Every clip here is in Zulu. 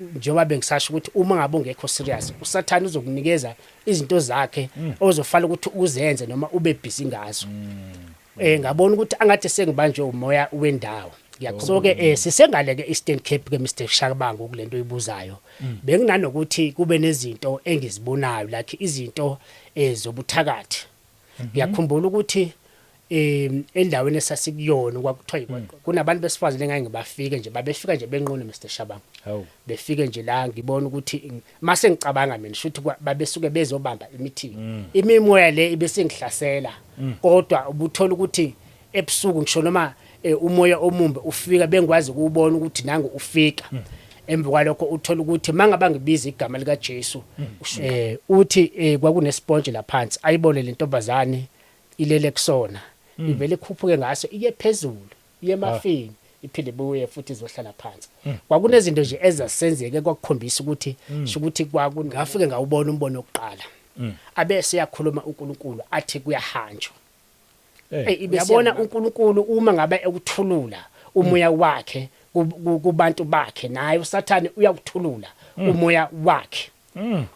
Njengoba bengisasho ukuthi uma ngabe ungekho serious, uSathane uzokunikeza izinto zakhe ozofanele ukuthi uzenze noma ube busy ngazo. Ngabona ukuthi angathi sengibanjwe umoya wendawo. So ke sisengale ke Eastern Cape ke, Mr Shabangu, kulento oyibuzayo. Benginanokuthi kube nezinto engizibonayo, like izinto zobuthakathi. Ngiyakhumbula ukuthi endaweni esasikuyona kwakuthiwa kunabantu besifazane engake ngibafike nje, babefika nje benqunu, Mr Shabangu. Befike nje la, ngibona ukuthi mase ngicabanga mina shuthi babesuke bezobamba imithi, imimoya le ibesengihlasela, kodwa ubuthola ukuthi ebusuku ngisho noma umoya omumbi ufika, bengikwazi ukuwubona ukuthi nangu ufika. Emva kwalokho uthola ukuthi mangaba ngibiza igama lika Jesu, uthi kwakunesponge laphansi, ayibone le ntombazane ilele kusona, ivele ikhuphuke ngaso iye phezulu, iye emafini, iphinde ibuye futhi izohlala phansi. Kwakunezinto nje ezasenzeke kwakukhombisa ukuthi shukuthi kwakungafike. Ngawubona umbono wokuqala, abese yakhuluma uNkulunkulu athi kuyahanjwa. Hey, uyabona, uNkulunkulu uma ngabe ekuthulula umoya wakhe kubantu bakhe, naye uSathane uyakuthulula umoya wakhe,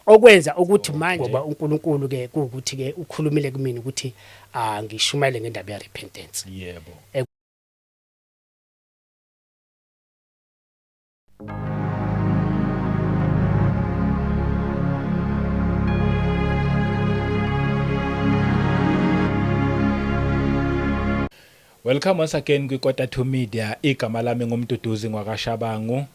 okwenza ukuthi manje, ngoba uNkulunkulu ke kuukuthi ke ukhulumile kumina ukuthi ah, ngishumayele ngendaba ya repentance. Welcome once again kwi Quarter to Media. Igama lami nguMduduzi ngwakaShabangu.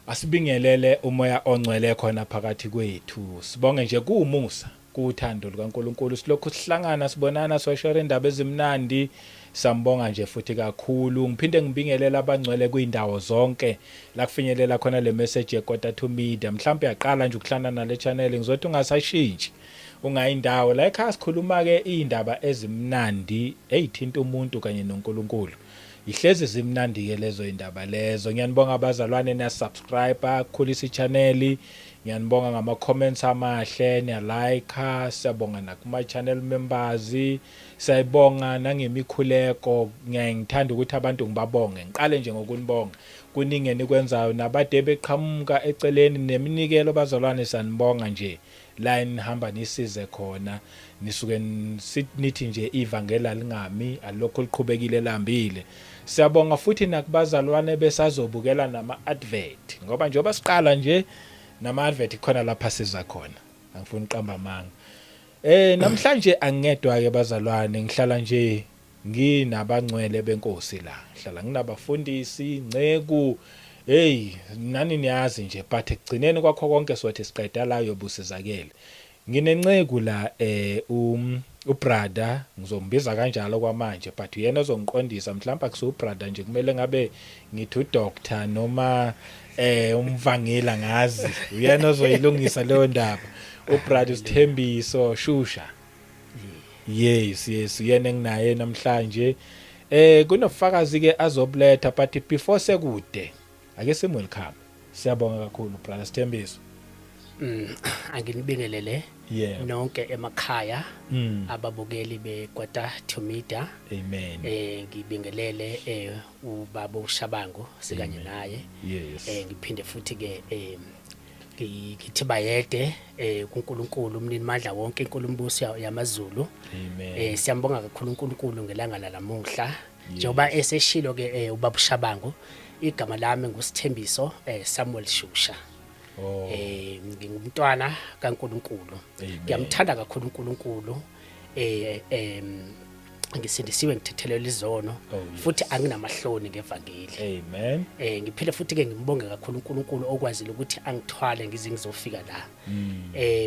Asibingelele umoya ongcwele khona phakathi kwethu. Sibonge nje kuwumusa, kuthando lukaNkulunkulu. Silokhu sihlangana, sibonana, soshare indaba ezimnandi. Sambonga nje futhi kakhulu. Ngiphinde ngibingelele abangcwele kwindawo zonke la kufinyelela khona le message ye Quarter to Media. Mhlawumbe yaqala nje ukuhlangana nale channel, ngizothi ungasashintshi. Ungayindawo la ekhaya, sikhuluma ke indaba ezimnandi ezithinta umuntu kanye noNkulunkulu. Ihlezi zimnandi ke lezo indaba lezo. Ngiyanibonga abazalwane, niya subscribe, kukhulisa i-channel. Ngiyanibonga ngama comments amahle, niya like, siyabonga nakuma channel members. Siyayibonga nangemikhuleko. Ngiyaye ngithanda ukuthi abantu ngibabonge. Ngiqale nje ngokunibonga. Kuningi enikwenzayo nabade beqhamuka eceleni neminikelo, bazalwane, sanibonga nje. La enihamba nisize khona, nisuke nithi nje ivangeli alingami, alokhu liqhubekile lambile. Siyabonga futhi nakubazalwane besazobukela nama advert, ngoba njengoba siqala nje nama advert khona lapha siza khona. Angifuni uqamba amanga. Namhlanje angingedwa ke bazalwane, ngihlala nje nginabangcwele benkosi la. Ngihlala nginabafundisi, inceku. Hey, nani niyazi nje, but ekugcineni kwakho konke sothi siqeda la yobusizakele. Nginenceku la, ubrother, ngizombiza kanjalo kwamanje, but uyena ozongiqondisa, mhlawumbe akusiwo ubrother nje, kumele ngabe ngithi udoctor noma umvangeli, angazi, uyena ozoyilungisa leyo ndaba. Ubrother Sithembiso Shusha. Yes, uyena enginaye namhlanje. Kunofakazi ke azobuletha, but before sekude ake sim welcome. Siyabonga kakhulu, brother Sithembiso. Anginibingelele nonke emakhaya, ababukeli beKwata to Media. Amen. Ngibingelele ubaba uShabangu sikanye naye. Ngiphinde futhi ke ngithi bayede kuNkulunkulu umnini mandla wonke, inkulumbuso yamazulu. Amen. Siyambonga kakhulu uNkulunkulu ngelanga lanamuhla. Njengoba eseshilo ke ubaba uShabangu, igama lami nguSithembiso Samuel Shusha. Ngingumntwana kaNkulunkulu. Amen. Ngiyamthanda kakhulu uNkulunkulu. Ngisindisiwe, ngithethelelwe izono, futhi anginamahloni ngevangeli. Amen. Ngiphile futhi ke ngimbonge kakhulu uNkulunkulu okwazile ukuthi angithwale ngize ngizofika la.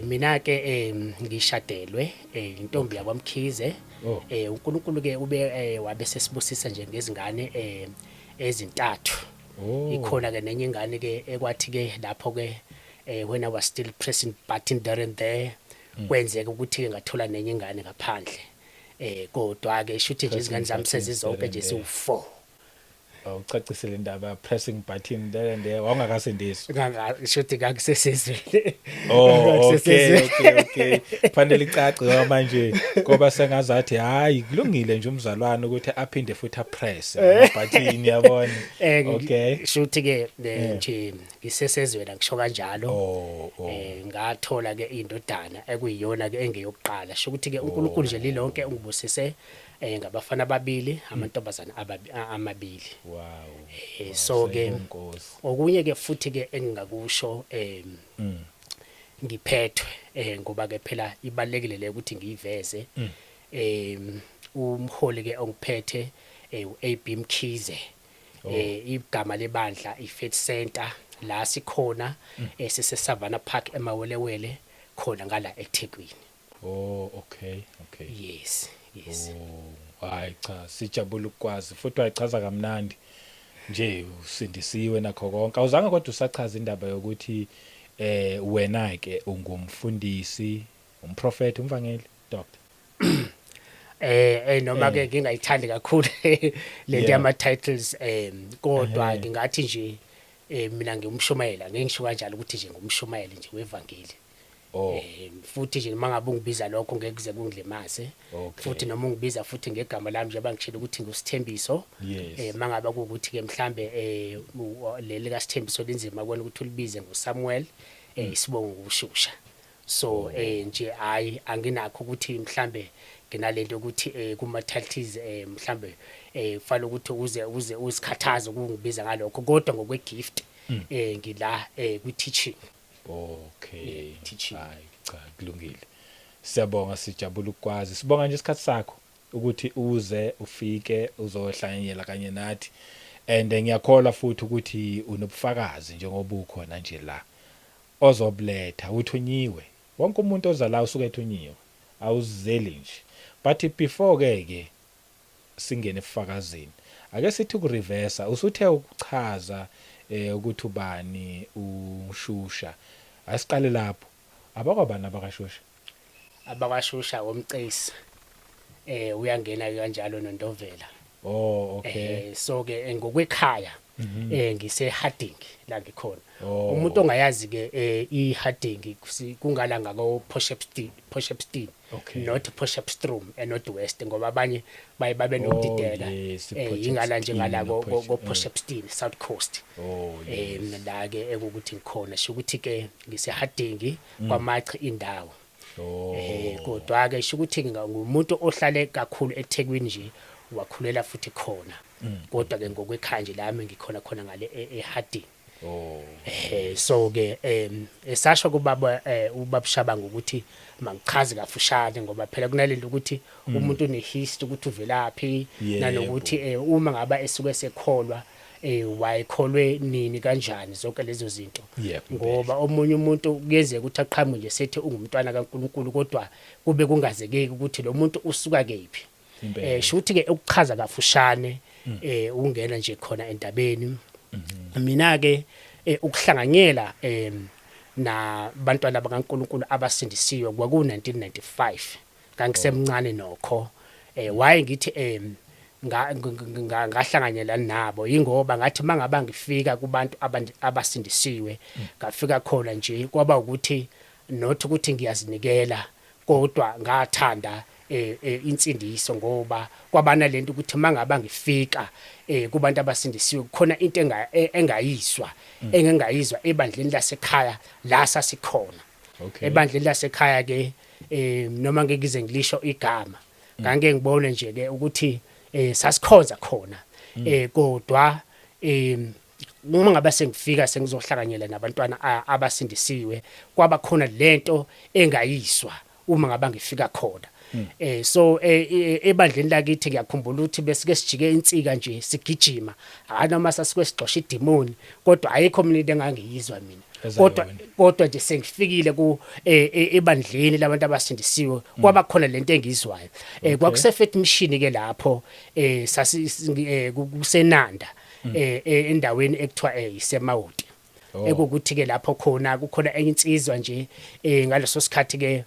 Mina ke ngishadelwe intombi yakwaMkhize. uNkulunkulu ke ube wabe sesibusisa nje ngezingane ezintathu. Ikhona ke nenye ingane ke ekwathi ke lapho ke when I was still pressing button there and there, kwenzeka ukuthi ke ngathola nenye ingane ngaphandle. Kodwa ke shuthi nje izingane zami sezizonke nje ziwu4. Awucacisele indaba pressing button there and there wawungakasindiswa. Ngangisho ngakusesezweni. Oh, okay. Fanele icace ngoba manje ngoba sengazathi hayi kulungile nje umzalwane ukuthi aphinde futhi apress amabhathini, yabona. Okay. Shuthi ke nje ngisesezweni, ngisho kanjalo. Oh. Ngathola ke indodana ekuyiyona ke engeyokuqala. Sho ukuthi ke uNkulunkulu nje lilonke ungibusise ngabafana ababili, amantombazana amabili. So ke Nkosi. Okunye ke futhi ke engingakusho, ngiphethwe, ngoba ke phela ibalekile le ukuthi ngiyiveze, umholi ke ongiphethe, uAB Mkhize, igama lebandla iFaith Center, la sikhona, sise Savannah Park eMawelewele khona ngala eThekwini. Oh, okay. Yes. Oh, hayi cha, sijabula ukwazi futhi wayichaza kamnandi nje, usindisiwe nakho konke. Awuzange kodwa usachaza indaba yokuthi wena ke ungumfundisi, umprofeti, umvangeli, doctor. Noma ke ngingayithandi kakhulu lento yama titles, kodwa ngingathi nje mina ngiyumshumayela, ngeke ngisho kanjalo ukuthi nje ngumshumayeli nje wevangeli. Futhi nje mangabe ungibiza lokho ngeke kuze kungilimaze. Futhi noma ungibiza futhi ngegama lami nje, bangitshela ukuthi nguSithembiso. Mangabe kuukuthi ke mhlambe leli kaSithembiso linzima kwena ukuthi ulibize, nguSamuel, isibongo nguShusha. So nje hayi, anginakho ukuthi mhlambe nginalento ukuthi kuma titles mhlambe kufanele ukuthi uze uzikhathaze ukungibiza ngalokho, kodwa ngokwe gift ngila kwi teaching. Yeah, teaching. Hayi cha, kulungile. Siyabonga, sijabula ukwazi. Sibonga nje isikhathi sakho ukuthi uze ufike uzohlanganyela kanye nathi. And ngiyakholwa futhi ukuthi unobufakazi njengoba ukhona nje la ozobuletha, uthunyiwe. Wonke umuntu oza la usuke ethunyiwe. Awuzeli nje. But before ke singene ebufakazini, ake sithi ukureversa, usuthe ukuchaza ukuthi ubani uShusha. Asiqale lapho. Abakwabani abakaShusha? AbakwaShusha oMcesi, uyangena kanjalo noNdovela. Oh, okay. So ke ngokwekhaya ngise Harding la ngikhona. Oh. Umuntu ongayazi ke iHarding kungala ngako Potchefstroom, Potchefstroom. Not Potchefstroom eNorth West, ngoba abanye baye babe nokudideka. Ingala nje ngala ko Potchefstroom, South Coast. La ke ekukuthi ngikhona, sho ukuthi ke ngise Harding kwaMachi indawo. Kodwa ke sho ukuthi ngumuntu ohlale kakhulu eThekwini nje, wakhulela futhi khona. Kodwa ke ngokwekhaya nje lami ngikhona khona ngale eHarding. So ke esasho kubaba ubaba Shabanga ukuthi mangichaze kafushane, ngoba phela kunalento ukuthi umuntu une history ukuthi uvelaphi, nanokuthi uma ngaba esuke sekholwa, wayekholwe nini, kanjani, zonke lezo zinto. Ngoba omunye umuntu kuyenzeka ukuthi aqhamuke nje sethi ungumntwana kaNkuluNkulu, kodwa kube kungazekeki ukuthi lo muntu usuka kephi. Shuthi ke ukuchaza kafushane, ungena nje khona endabeni, mina ke ukuhlanganyela nabantwana bakaNkuluNkulu abasindisiwe kwaku 1995, ngangisemncane nokho. Waye ngithi ngahlanganyela nabo ingoba ngathi mangaba ngifika kubantu abasindisiwe, ngafika khona nje kwaba ukuthi not ukuthi ngiyazinikela, kodwa ngathanda insindiso, ngoba kwabana lento ukuthi mangaba ngifika kubantu abasindisiwe kukhona into engayizwa engengayizwa ebandleni lasekhaya la sasikhona. Ebandleni lasekhaya ke, noma ngeke ngize ngilisho igama, ngake ngibone nje ke ukuthi sasikhonza khona, kodwa uma ngabe sengifika sengizohlanganyela nabantwana abasindisiwe, kwaba khona lento engayiswa uma ngaba ngifika khona. So ebandleni lakithi ngiyakhumbula ukuthi besike sijike insika nje sigijima, hayi noma sasike sigxosha idemoni, kodwa ayikho mina into engangiyizwa mina. Kodwa Ezayona. Kodwa nje sengifikile ku ebandleni labantu abasindisiwe, kwaba khona lento engizwayo. Kwakuse Faith Mission ke lapho, sasi kuseNanda, endaweni ekuthiwa iseMawoti. Ekukuthi ke lapho khona kukhona enye insizwa nje, ngaleso sikhathi ke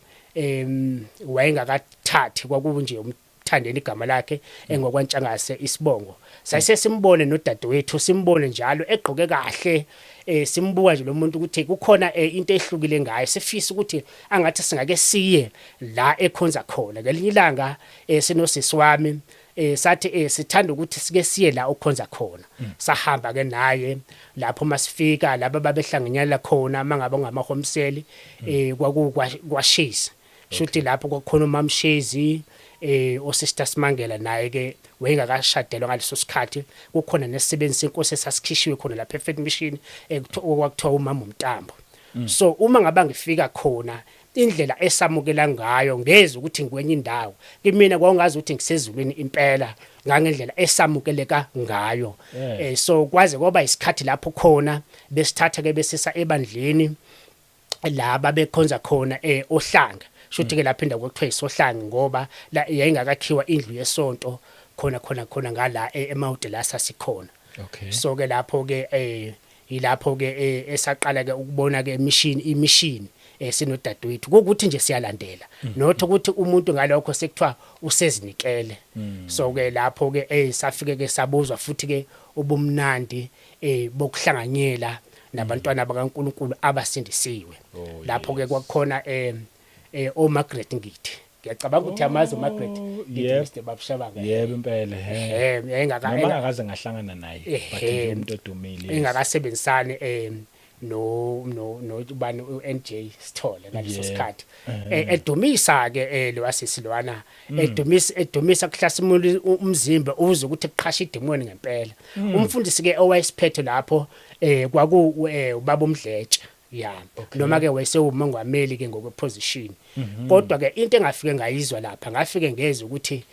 wayengakathathi, kwakunje uMthandeni igama lakhe, engokwaNtshangase isibongo. Sayise simbone nodadewethu, simbone njalo egqoke kahle, simbuka nje lo muntu ukuthi kukhona into ehlukile ngaye, sifisa ukuthi angathi singake siye la ekhonza khona. Ngelinye ilanga sinosisi wami sathi sithanda ukuthi sike siye la okhonza khona. Sahamba ke naye lapho. Masifika laba babehlanganyela khona, mangabe ngama home cell, kwakukwashisa shuthi lapho kwakukhona uMamshezi, osister Simangela, naye ke wayengakashadelwa ngaleso sikhathi. Kukhona nesisebenzi senkosi esasikhishiwe khona lapha eFaith Mission, okwakuthiwa umama uMntambo. So uma ngaba ngifika khona, indlela esamukela ngayo, ngeze ukuthi ngikwenye indawo, kimina kwawungazi ukuthi ngisezulwini impela ngangendlela esamukeleka ngayo. So kwaze kwaba isikhathi lapho khona besithatha ke besisa ebandleni la babekhonza khona oHlanga. Shuthi ke lapha indawo kwakuthiwa isoHlanga, ngoba la yayingakakhiwa indlu yesonto khona khona khona ngala eMawude la sasikhona. So ke lapho ke ilapho ke esaqala ke ukubona ke mission, imission sinodadewethu, ukuthi nje siyalandela, not ukuthi umuntu ngalokho sekuthiwa usezinikele. So ke lapho ke safike ke sabuzwa futhi ke ubumnandi bokuhlanganyela nabantwana bakaNkuluNkulu abasindisiwe. Lapho ke kwakukhona oMargaret Ngidi. Ngiyacabanga ukuthi amazi uMargaret Ngidi, Mr Babushabanga. Yebo, impela, he. Yayingaka Noma ngakaze ngahlangana naye, but nje umuntu odumile, yes. Engakasebenzisani no ubani, uNJ Sithole ngaleso sikhathi. Edumisa ke lo wasisi lwana, edumisa kuhlasimula umzimba, uze ukuthi kuqhasha idemoni ngempela. Umfundisi ke owayesiphethe lapho kwaku ubaba uMdletshe ya, noma ke wayesewumongameli ke ngokweposition. Kodwa ke into engafike ngayizwa lapha, ngafike ngezwe ukuthi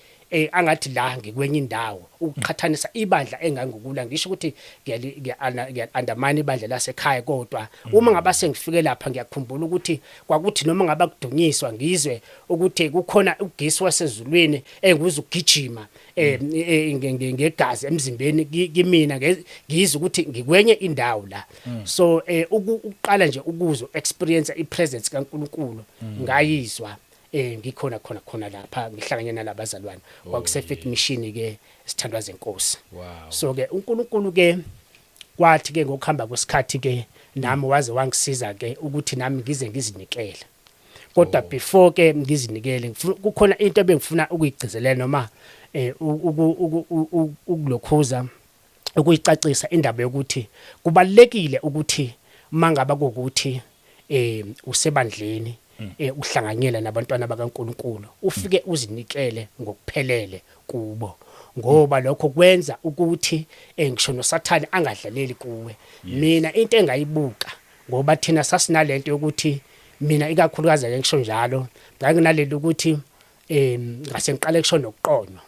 angathi la ngikwenye indawo, ukuqhathanisa ibandla engangikula. Ngisho ukuthi ngiya undermine ibandla lasekhaya, kodwa uma ngaba sengifike lapha, ngiyakhumbula ukuthi kwakuthi noma ngaba kudunyiswa, ngizwe ukuthi kukhona ugesi wasezulwini enguze ugijima ngegazi emzimbeni kimina, ngizwe ukuthi ngikwenye indawo la. So ukuqala nje ukuzwa, experience ipresence kaNkuluNkulu, ngayizwa ngikhona khona khona lapha ngihlanganye nalabazalwane. Kwakuse Faith Mission ke, sithandwa zenkosi. So ke uNkulunkulu ke kwathi ke ngokuhamba kwesikhathi ke nami waze wangisiza ke ukuthi nami ngize ngizinikele. Kodwa before ke ngizinikele, kukhona into ebengifuna ukuyigcizelela noma ukulokhuza ukuyicacisa, indaba yokuthi kubalekile ukuthi mangaba kukuthi usebandleni, uhlanganyela nabantwana bakaNkuluNkulu, ufike uzinikele ngokuphelele kubo, ngoba lokho kwenza ukuthi ngisho noSathane angadlaleli kuwe. Mina into engayibuka, ngoba thina sasinalento yokuthi, mina ikakhulukazi ake ngisho njalo, nganginalento ukuthi ngase ngiqale kusho nokuqonywa.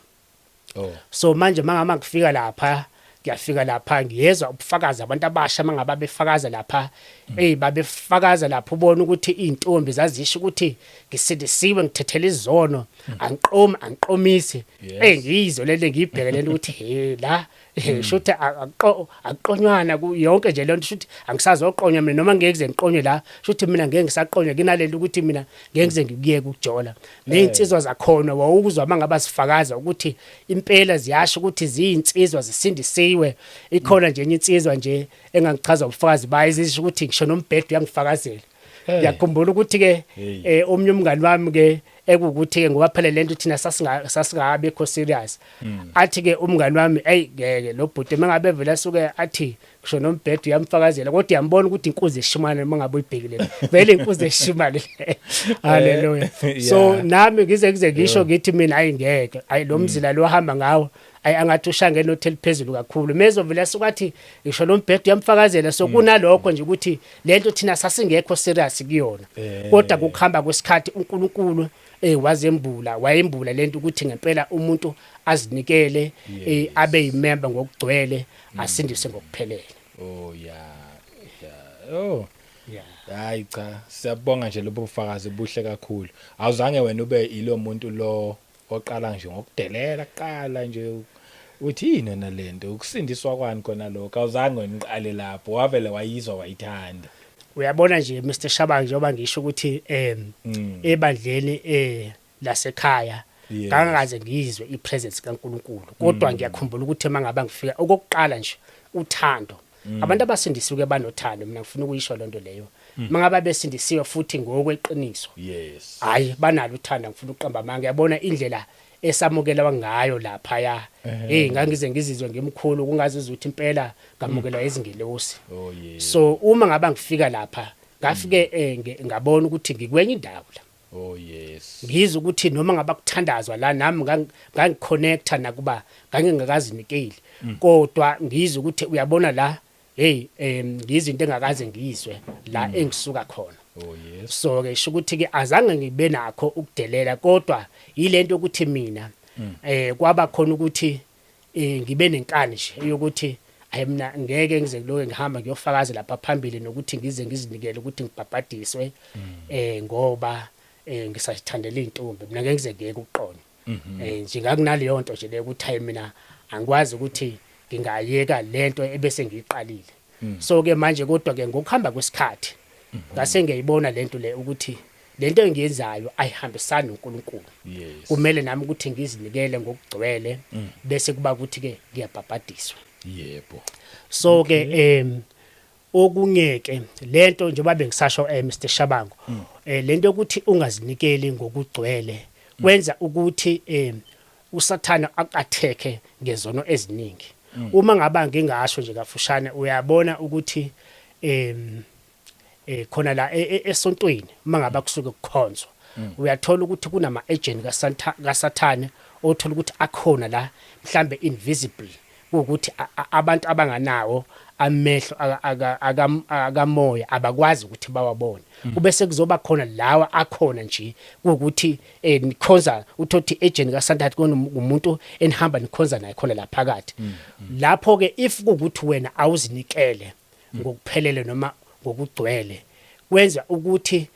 So manje mangama ngifika lapha, ngiyafika lapha, ngiyezwa ubufakazi abantu abasha mangaba befakaza lapha. Hey, babefakaza lapha, ubona ukuthi izintombi zazisho ukuthi ngisindisiwe, ngithethela izono, angiqomi, angiqomisi. Hey, ngiyizwe lento, ngiyibheke lento ukuthi he la shuthi akuqonywana yonke nje lento, shuthi angisazoqonywa mina, noma ngeke ngize ngiqonywe la, shuthi mina ngeke ngisaqonywa kinalento ukuthi mina ngeke ngize ngikuyeke ukujola. Nezinsizwa zakhona wawukuzwa mangaba zifakaza ukuthi impela ziyasho ukuthi ziyinsizwa zisindisiwe. Ikhona nje enye insizwa nje engangichaza ubufakazi bayo, izisho ukuthi ngisho nombhedo uyangifakazela. Ngiyakhumbula ukuthi ke omunye umngani wami ke, ekuwukuthi ke ngoba phela lento thina sasingabekho serious, athi ke umngani wami, "Hey, ngeke lo bhuti mangabe vele asuke athi ngisho nombhedo uyamfakazela, kodwa uyambona ukuthi inkunzi eshimane mangabe uyibhekile, vele inkunzi eshimane." Haleluya! So nami ngize kuze ngisho ngithi mina, ayi ngeke, ayi lo mzila lo hamba ngawo, ayi angathi ushange nothi eliphezulu kakhulu, mezo vele asukathi ngisho lo mbhedo uyamfakazela. So kunalokho nje ukuthi lento thina sasingekho serious kuyona, kodwa kukuhamba kwesikhathi uNkulunkulu wazembula, wayembula lento ukuthi ngempela umuntu azinikele, abe yimember ngokugcwele, asindise ngokuphelele. Oh yeah. Oh. Hayi cha, siyabonga nje lobo bufakazi buhle kakhulu. Awuzange wena ube ilo muntu lo oqala nje ngokudelela kuqala nje, uthi yini wena lento, ukusindiswa kwani khona lokho? Awuzange wena uqale lapho, wavele wayizwa, wayithanda. Uyabona nje Mr Shabang, njengoba ngisho ukuthi ebandleni lasekhaya. Ngangakaze ngiyizwe ipresence kaNkuluNkulu, kodwa ngiyakhumbula ukuthi mangaba ngifika okokuqala nje uthando. Abantu abasindisiwe banothando, mina ngifuna ukuyisho lonto leyo. Mangaba besindisiwe futhi ngokweqiniso, hayi, banalo uthando, ngifuna ukuqamba amanga. Yabona indlela esamukelwa ngayo lapha ya, hey, ngangize ngizizwe ngimkhulu, kungazi ukuthi impela ngamukelwa izingelosi. So uma ngaba ngifika lapha, ngafike ngabona ukuthi ngikwenye indawo la. Ngizwe ukuthi noma ngaba kuthandazwa la, nami ngangiconnecta nakuba ngangingakazinikeli, kodwa ngizwe ukuthi uyabona la, hey, ngizwe into engakaze ngiyizwe la engisuka khona. So ke isho ukuthi ke azange ngibe nakho ukudelela, kodwa yilento ukuthi mina kwaba khona ukuthi ngibe nenkani nje yokuthi ayi, mina ngeke ngize kuloke ngihamba ngiyofakaza lapha phambili nokuthi ngize ngizinikele ukuthi ngibhabhadiswe, ngoba ngisazithandela intombi, mina ngeke ngize ngiyeke ukuqona. Nje ngakunaleyo nto nje leyo ukuthi hayi, mina angikwazi ukuthi ngingayeka lento ebese ngiyiqalile. So ke manje, kodwa ke ngokuhamba kwesikhathi ngase ngiyayibona lento le ukuthi lento engiyenzayo ayihambisani noNkulunkulu. Kumele nami ukuthi ngizinikele ngokugcwele, bese kuba ukuthi ke ngiyabhabhadiswa. So ke okungeke lento njengoba bengisasho, Mr Shabangu, lento ukuthi ungazinikeli ngokugcwele kwenza ukuthi uSathana akatheke ngezono eziningi. Uma ngaba ngingasho nje kafushane, uyabona ukuthi khona la esontweni uma ngaba kusuke kukhonzwa, uyathola ukuthi kunama agent kaSathane othola ukuthi akhona la, mhlambe invisible, ukuthi abantu abanganawo amehlo akamoya abakwazi ukuthi bawabone. Kube sekuzoba khona lawa akhona nje ukuthi nikhonza, uthothi agent kaSathane kunomuntu enihamba nikhonza naye khona la phakathi. Lapho ke if kukuthi wena awuzinikele ngokuphelele noma ngokugcwele, kwenza ukuthi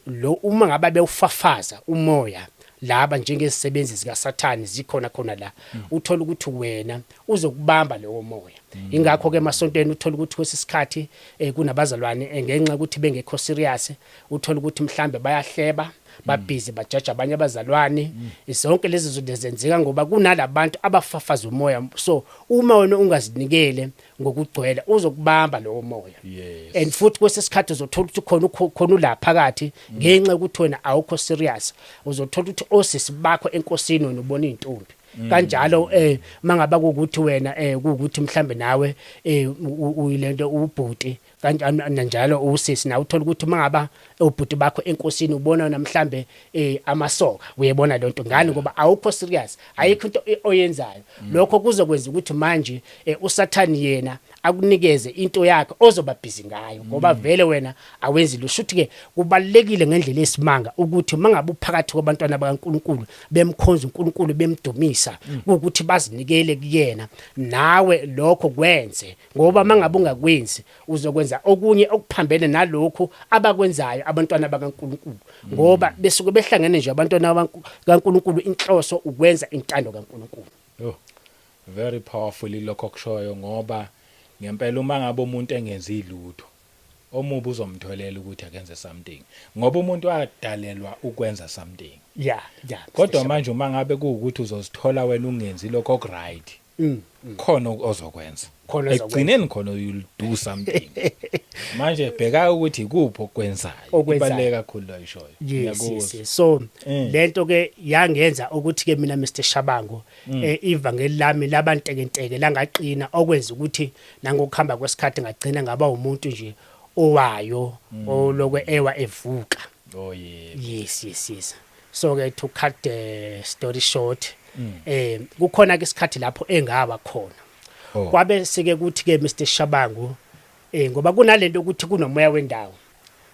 lo uma ngabe bewufafaza umoya laba njengezisebenzi zikaSathane zikhona khona la, uthola ukuthi wena uzokubamba lowo moya. Ingakho ke emasontweni uthola ukuthi kwesisikhathi kunabazalwane, ngenxa ukuthi bengekho serious, uthola ukuthi mhlambe bayahleba, babhizi bajaja abanye abazalwane. Zonke lezi zinto zenzeka ngoba kunalabantu abafafaza umoya. So uma wena ungazinikele ngokugcwele, uzokubamba lowo moya. And futhi kwesesikhathi uzothola ukuthi khona khona ula phakathi, ngenxa yokuthi wena awukho serious, uzothola ukuthi osisi bakho enkosini wena ubona intombi kanjalo. Mangaba kukuthi wena kuukuthi mhlambe nawe uyilento ubhuti kanjalo njalo usisi nawe, uthola ukuthi mangaba ubhuti bakho enkosini ubona namhlambe amasoka, uyebona lonto ngani, ngoba awukho serious, ayikho into oyenzayo. Lokho kuzokwenza ukuthi manje uSathani yena akunikeze into yakhe ozoba busy ngayo, ngoba vele wena awenzi lusho. Ukuthi ke kubalekile ngendlela esimanga ukuthi mangabe uphakathi kwabantwana bakaNkuluNkulu bemkhonza uNkulunkulu, bemdumisa, ukuthi bazinikele kuyena, nawe lokho kwenze, ngoba mangabe ungakwenzi uzokwenza okunye okuphambene nalokhu abakwenzayo abantwana bakaNkuluNkulu, ngoba besuke behlangene nje abantwana bakaNkuluNkulu, inhloso ukwenza intando kaNkuluNkulu. Oh, very powerful lokho kushoyo, ngoba ngempela uma ngabe umuntu engenzi lutho, omubi uzomtholela ukuthi akenze something, ngoba umuntu wadalelwa ukwenza something. Kodwa manje uma ngabe kuwukuthi uzozithola wena ungenzi lokho okuright, khona ozokwenza. Khona ozokwenza. Ekugcineni khona you'll do something. Manje bheka ukuthi ikuphi okwenzayo. Okwenzayo. Ibaluleke kakhulu lo ishoyo. Yes. So lento ke yangenza ukuthi ke mina, Mr Shabangu, ivangeli lami labantekenteke, langaqina, okwenza ukuthi nangokuhamba kwesikhathi ngagcina ngaba umuntu nje owayo, olokwe ewa evuka. Oh yeah. Yes. So ke to cut the story short, kukhona ke isikhathi lapho engaba khona. Kwabe sike kuthi ke, Mr Shabangu, ngoba kunalento ukuthi kunomoya wendawo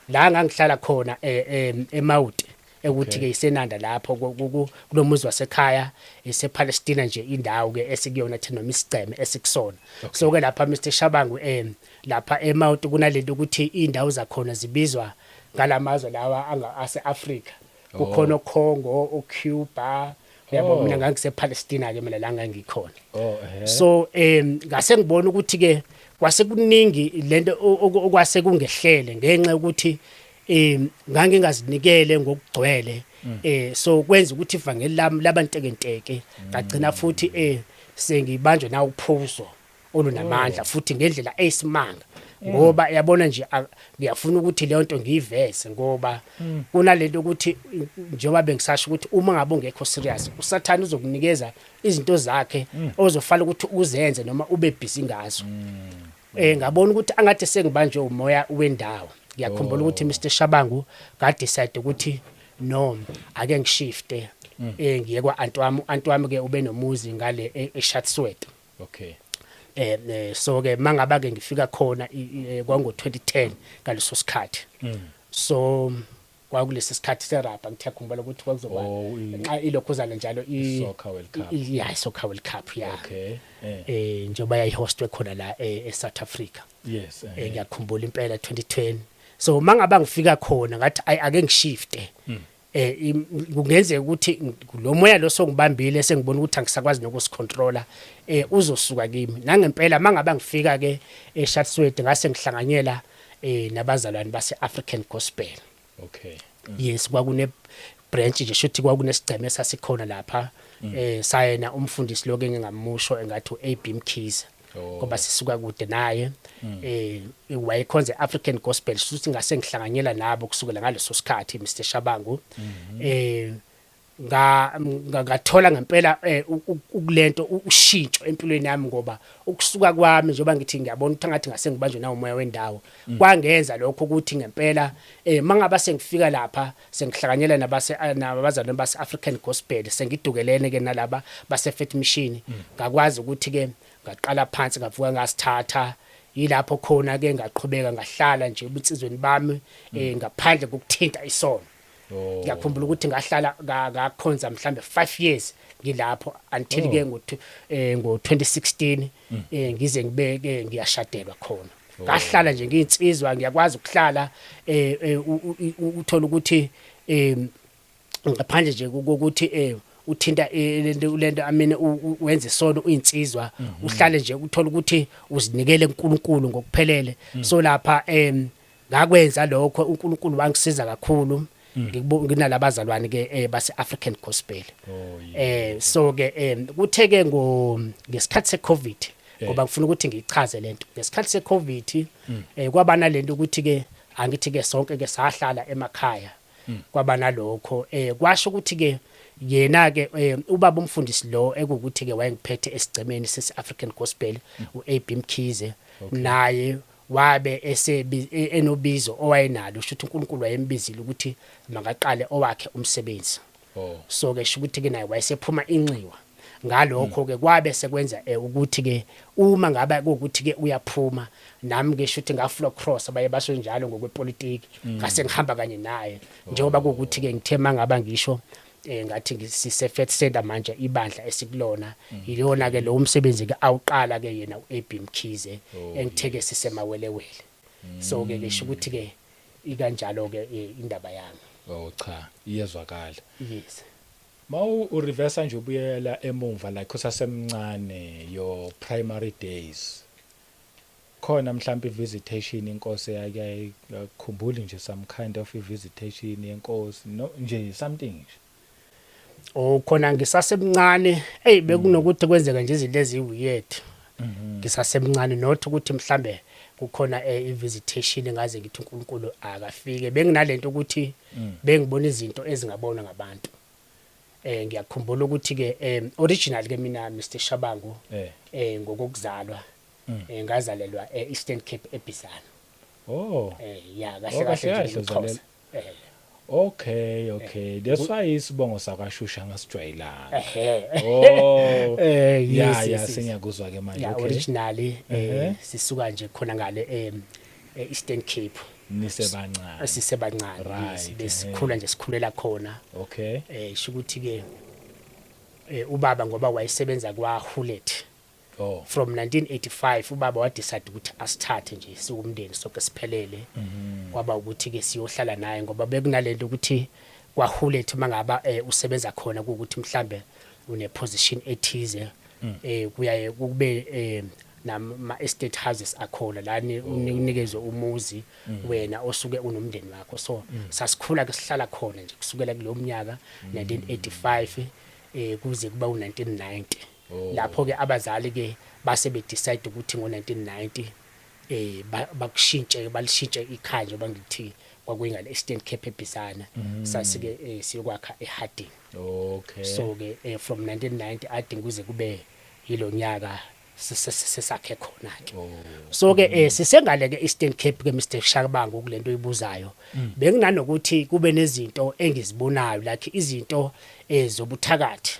la ngangihlala khona eMauti, ekuthi ke isenanda lapho kulomuzi wasekhaya isePalestina nje, indawo ke esikuyona thina noma isigceme esikusona. So ke lapha, Mr Shabangu, lapha eMauti kunalento ukuthi indawo zakhona zibizwa ngalamazwe lawa ase-Afrika, kukhona oCongo, oCuba, uyabo. Mina ngangisePalestina ke mina la ngangikhona. So ngase ngibona ukuthi ke kwase kuningi lento okwase kungehlele ngenxa yokuthi ngangingazinikele ngokugcwele. So kwenza ukuthi ivangeli lami labantekenteke, ngagcina futhi sengibanjwe na uphuzo olunamandla futhi ngendlela eyisimanga, ngoba yabona nje, ngiyafuna ukuthi leyo nto ngiyiveze, ngoba kunalento ukuthi njengoba bengisasho ukuthi uma ngabe ungekho serious, uSathane uzokunikeza izinto zakhe ozofala ukuthi uzenze noma ube busy ngazo. Ngabona ukuthi angathi sengibanjwe umoya wendawo. Ngiyakhumbula ukuthi, Mr Shabangu, nga decide ukuthi no, ake ngishifte, ngiye kwa aunt wami. Aunt wami ke ube nomuzi ngale eChatsworth. So ke mangaba ke ngifika khona kwango 2010 ngaleso sikhathi, so kwakulesi sikhathi serabha. Ngiyakhumbula ukuthi kwakuzoba Oh, nxa ilokhuzana njalo Soccer World Cup. Yeah, Soccer World Cup, yeah. Njengoba yayihostwe khona la eSouth Africa. Ngiyakhumbula impela 2010. So mangaba ngifika khona ngathi, "Ayi, ake ngishifte." Kungenzeka ukuthi lo moya lo songibambile, sengibona ukuthi angisakwazi nokusicontrola, uzosuka kimi. Nangempela mangaba ngifika ke eChatsworth, ngase ngihlanganyela nabazalwane base African Gospel. Yes, kwakune branch nje, shuthi kwakunesigceme sasikhona lapha, sayena umfundisi lokho engingamusho engathi uAB Mkhize, ngoba sisuka kude naye. Wayekhonza African Gospel, shuthi ngase ngihlanganyela nabo kusukela ngaleso sikhathi, Mr Shabangu. Ngathola ngempela ukulento ushintsho empilweni yami, ngoba ukusuka kwami, njengoba ngithi ngiyabona ukuthi ngathi ngase ngibanjwe nawo umoya wendawo, kwangenza lokho ukuthi ngempela mangaba sengifika lapha sengihlanganyela nabase nabazalwane base African Gospel, sengidukelene ke nalaba base Faith Mission, ngakwazi ukuthi ke ngaqala phansi, ngavuka, ngasithatha. Yilapho khona ke ngaqhubeka ngahlala nje ebunsizweni bami ngaphandle kokuthinta isono. Ngiyakhumbula ukuthi ngahlala ngakhonza mhlambe 5 years ngilapho until ke ngo 2016 ngize ngibeke ngiyashadelwa khona. Ngahlala nje ngiyinsizwa, ngiyakwazi ukuhlala uthola ukuthi ngaphandle nje kokuthi uthinta lento, I mean, wenze isono uyinsizwa, uhlale nje uthola ukuthi uzinikele kuNkulunkulu ngokuphelele. So lapha ngakwenza lokho, uNkulunkulu wangisiza kakhulu, nginalabazalwane ke base African Gospel. So ke kuthe ke ngo ngesikhathi seCovid, ngoba ngifuna ukuthi ngiyichaze lento, ngesikhathi seCovid kwaba nalento ukuthi ke angithi ke sonke ke sahlala emakhaya. Kwaba nalokho kwasho ukuthi ke yena ke ubaba umfundisi lo ekukuthi ke wayengiphethe esigcemeni sesi African Gospel, uAB Mkhize, naye wabe esebi enobizo owayenalo, usho ukuthi uNkulunkulu wayembizile ukuthi makaqale owakhe umsebenzi. So ke sho ukuthi ke naye wayesephuma inxiwa. Ngalokho ke kwabe sekwenza ukuthi ke uma ngabe kuwukuthi ke uyaphuma, nami ke shuthi ngaflow cross, abaye basho njalo ngokwepolitiki, ngase ngihamba kanye naye, njengoba kuwukuthi ke ngithe mangaba ngisho ngathi ngisise Faith Center manje, ibandla esikulona iyona ke lo umsebenzi ke awuqala ke yena uAB Mkhize, engithe ke sisemawelewele. So ke ngisho ukuthi ke ikanjalo ke indaba yami. Oh cha, iyezwakala. Yes. Mawu ureversa nje ubuyela emumva, like usasemncane, your primary days. Khona mhlawumbe visitation inkosi eyake yakukhumbuli nje, some kind of visitation yenkosi, no nje something nje? Oh, khona ngisasemncane, hey, bekunokuthi kwenzeka nje izinto eziweird ngisasemncane, not ukuthi mhlambe kukhona i-visitation engaze ngithi uNkulunkulu akafike. Benginalento ukuthi bengibona izinto ezingabonwa ngabantu. Ngiyakhumbula ukuthi ke original ke mina, Mr Shabangu, ngokokuzalwa ngazalelwa e-Eastern Cape, eBizana. Ya, kahle. Oh, kahle kahle nje kahle ngumXhosa. Okay. That's why isibongo sakashusha ngasijwayelanga. Oh. Yes, yes. Sengiyakuzwa ke manje. Originally sisuka nje khona ngale e-Eastern Cape. Nisebancane. Sisebancane, yes, besikhula nje, sikhulela khona. Sho ukuthi ke ubaba, ngoba wayesebenza kwa Hulett from 1985, ubaba wa decide ukuthi asithathe nje siwumndeni sonke siphelele. Kwaba ukuthi ke siyohlala naye, ngoba bekunalento ukuthi kwa Hulett mangaba usebenza khona, ukuthi mhlambe une position ethize, kuyaye kube Nama estate houses akhona la unikezwe umuzi wena osuke unomndeni wakho. So sasikhula ke sihlala khona nje kusukela kulo mnyaka 1985 kuze kuba u1990, lapho ke abazali ke base be decide ukuthi ngo1990 bakushintshe, balishintshe ikhaya, njengoba ngithi kwakuyingale Eastern Cape eBizana, sasike siyokwakha eHarding. So ke from 1990 Harding kuze kube yilonyaka sesakhe khona ke. So ke sisengale ke Eastern Cape ke, Mr Shabangu, kulento oyibuzayo, benginanokuthi kube nezinto engizibonayo, like izinto ezobuthakathi.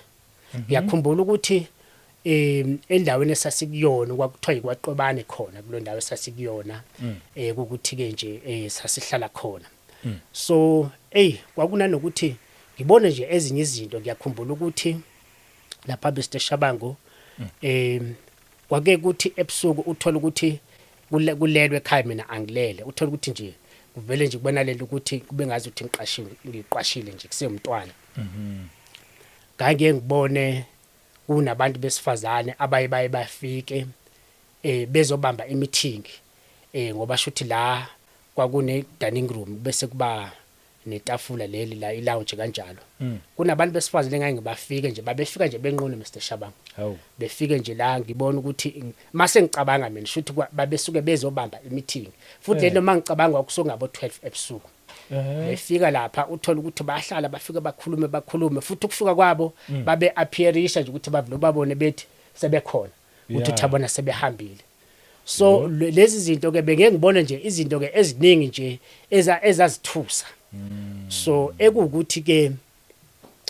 Ngiyakhumbula ukuthi endaweni esasikuyona kwakuthiwa ikwaqobane khona kulo ndawo esasikuyona, ukuthi ke nje sasihlala khona. So hey, kwakunanokuthi ngibone nje ezinye izinto. Ngiyakhumbula ukuthi lapha, Mr Shabangu, kwake kuthi ebusuku uthola ukuthi kulelwe ekhaya, mina angilele, uthola ukuthi nje kuvele nje kubona lento ukuthi kube ngazi ukuthi ngiqashiwe, ngiqwashile nje kusengumntwana. Ngake ngibone kunabantu besifazane abaye baye bafike bezobamba imeeting, ngoba shuthi la kwakune dining room bese kuba netafula leli la i-lounge kanjalo. Kunabantu besifazane engake ngibafike nje, babefika nje benqunu, Mr Shabangu. Befike nje la, ngibona ukuthi mase ngicabanga mina shuthi babesuke bezobamba imeeting futhi. Lento mangicabanga kusongabo 12 ebusuku. Befika lapha, uthola ukuthi bayahlala, bafike bakhulume, bakhulume futhi. Ukufika kwabo babe appearisha nje ukuthi bavele babone bethi sebekhona, uthi uthabona sebehambile. So lezi zinto ke bengeke ngibone nje izinto ke eziningi nje ezazithusa. So ekuwukuthi ke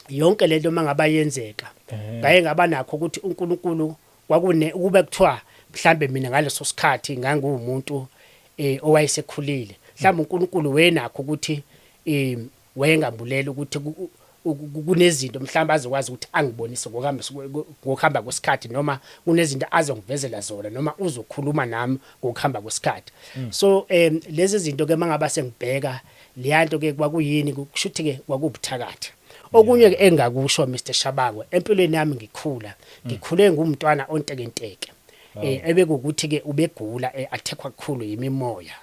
yonke lento mangaba yenzeka, ngaye ngaba nakho ukuthi uNkulunkulu kwakune ukube kuthiwa mhlambe mina ngaleso sikhathi nganguwumuntu owayesekhulile, mhlawumbe uNkulunkulu wenakho ukuthi wayengambulela ukuthi kunezinto mhlawumbe azokwazi ukuthi angibonise ngokuhamba kwesikhathi, noma kunezinto azongivezela zona, noma uzokhuluma nami ngokuhamba kwesikhathi. So lezi zinto ke mangaba sengibheka leyanto ke kwakuyini, kushuthi ke kwakubuthakathi. Okunye ke engakusho, Mr Shabangu, empilweni yami ngikhula, ngikhule ngumntwana ontekenteke, ebekukuthi ke ubegula, attackwa kakhulu yimimoya.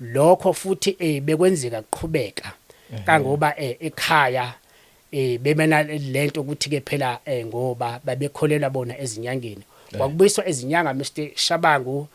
Lokho futhi bekwenzeka kuqhubeka kangoba ekhaya bemena lento ukuthi ke phela ngoba babekholelwa bona ezinyangeni, kwakubuyiswa ezinyanga, Mr Shabangu,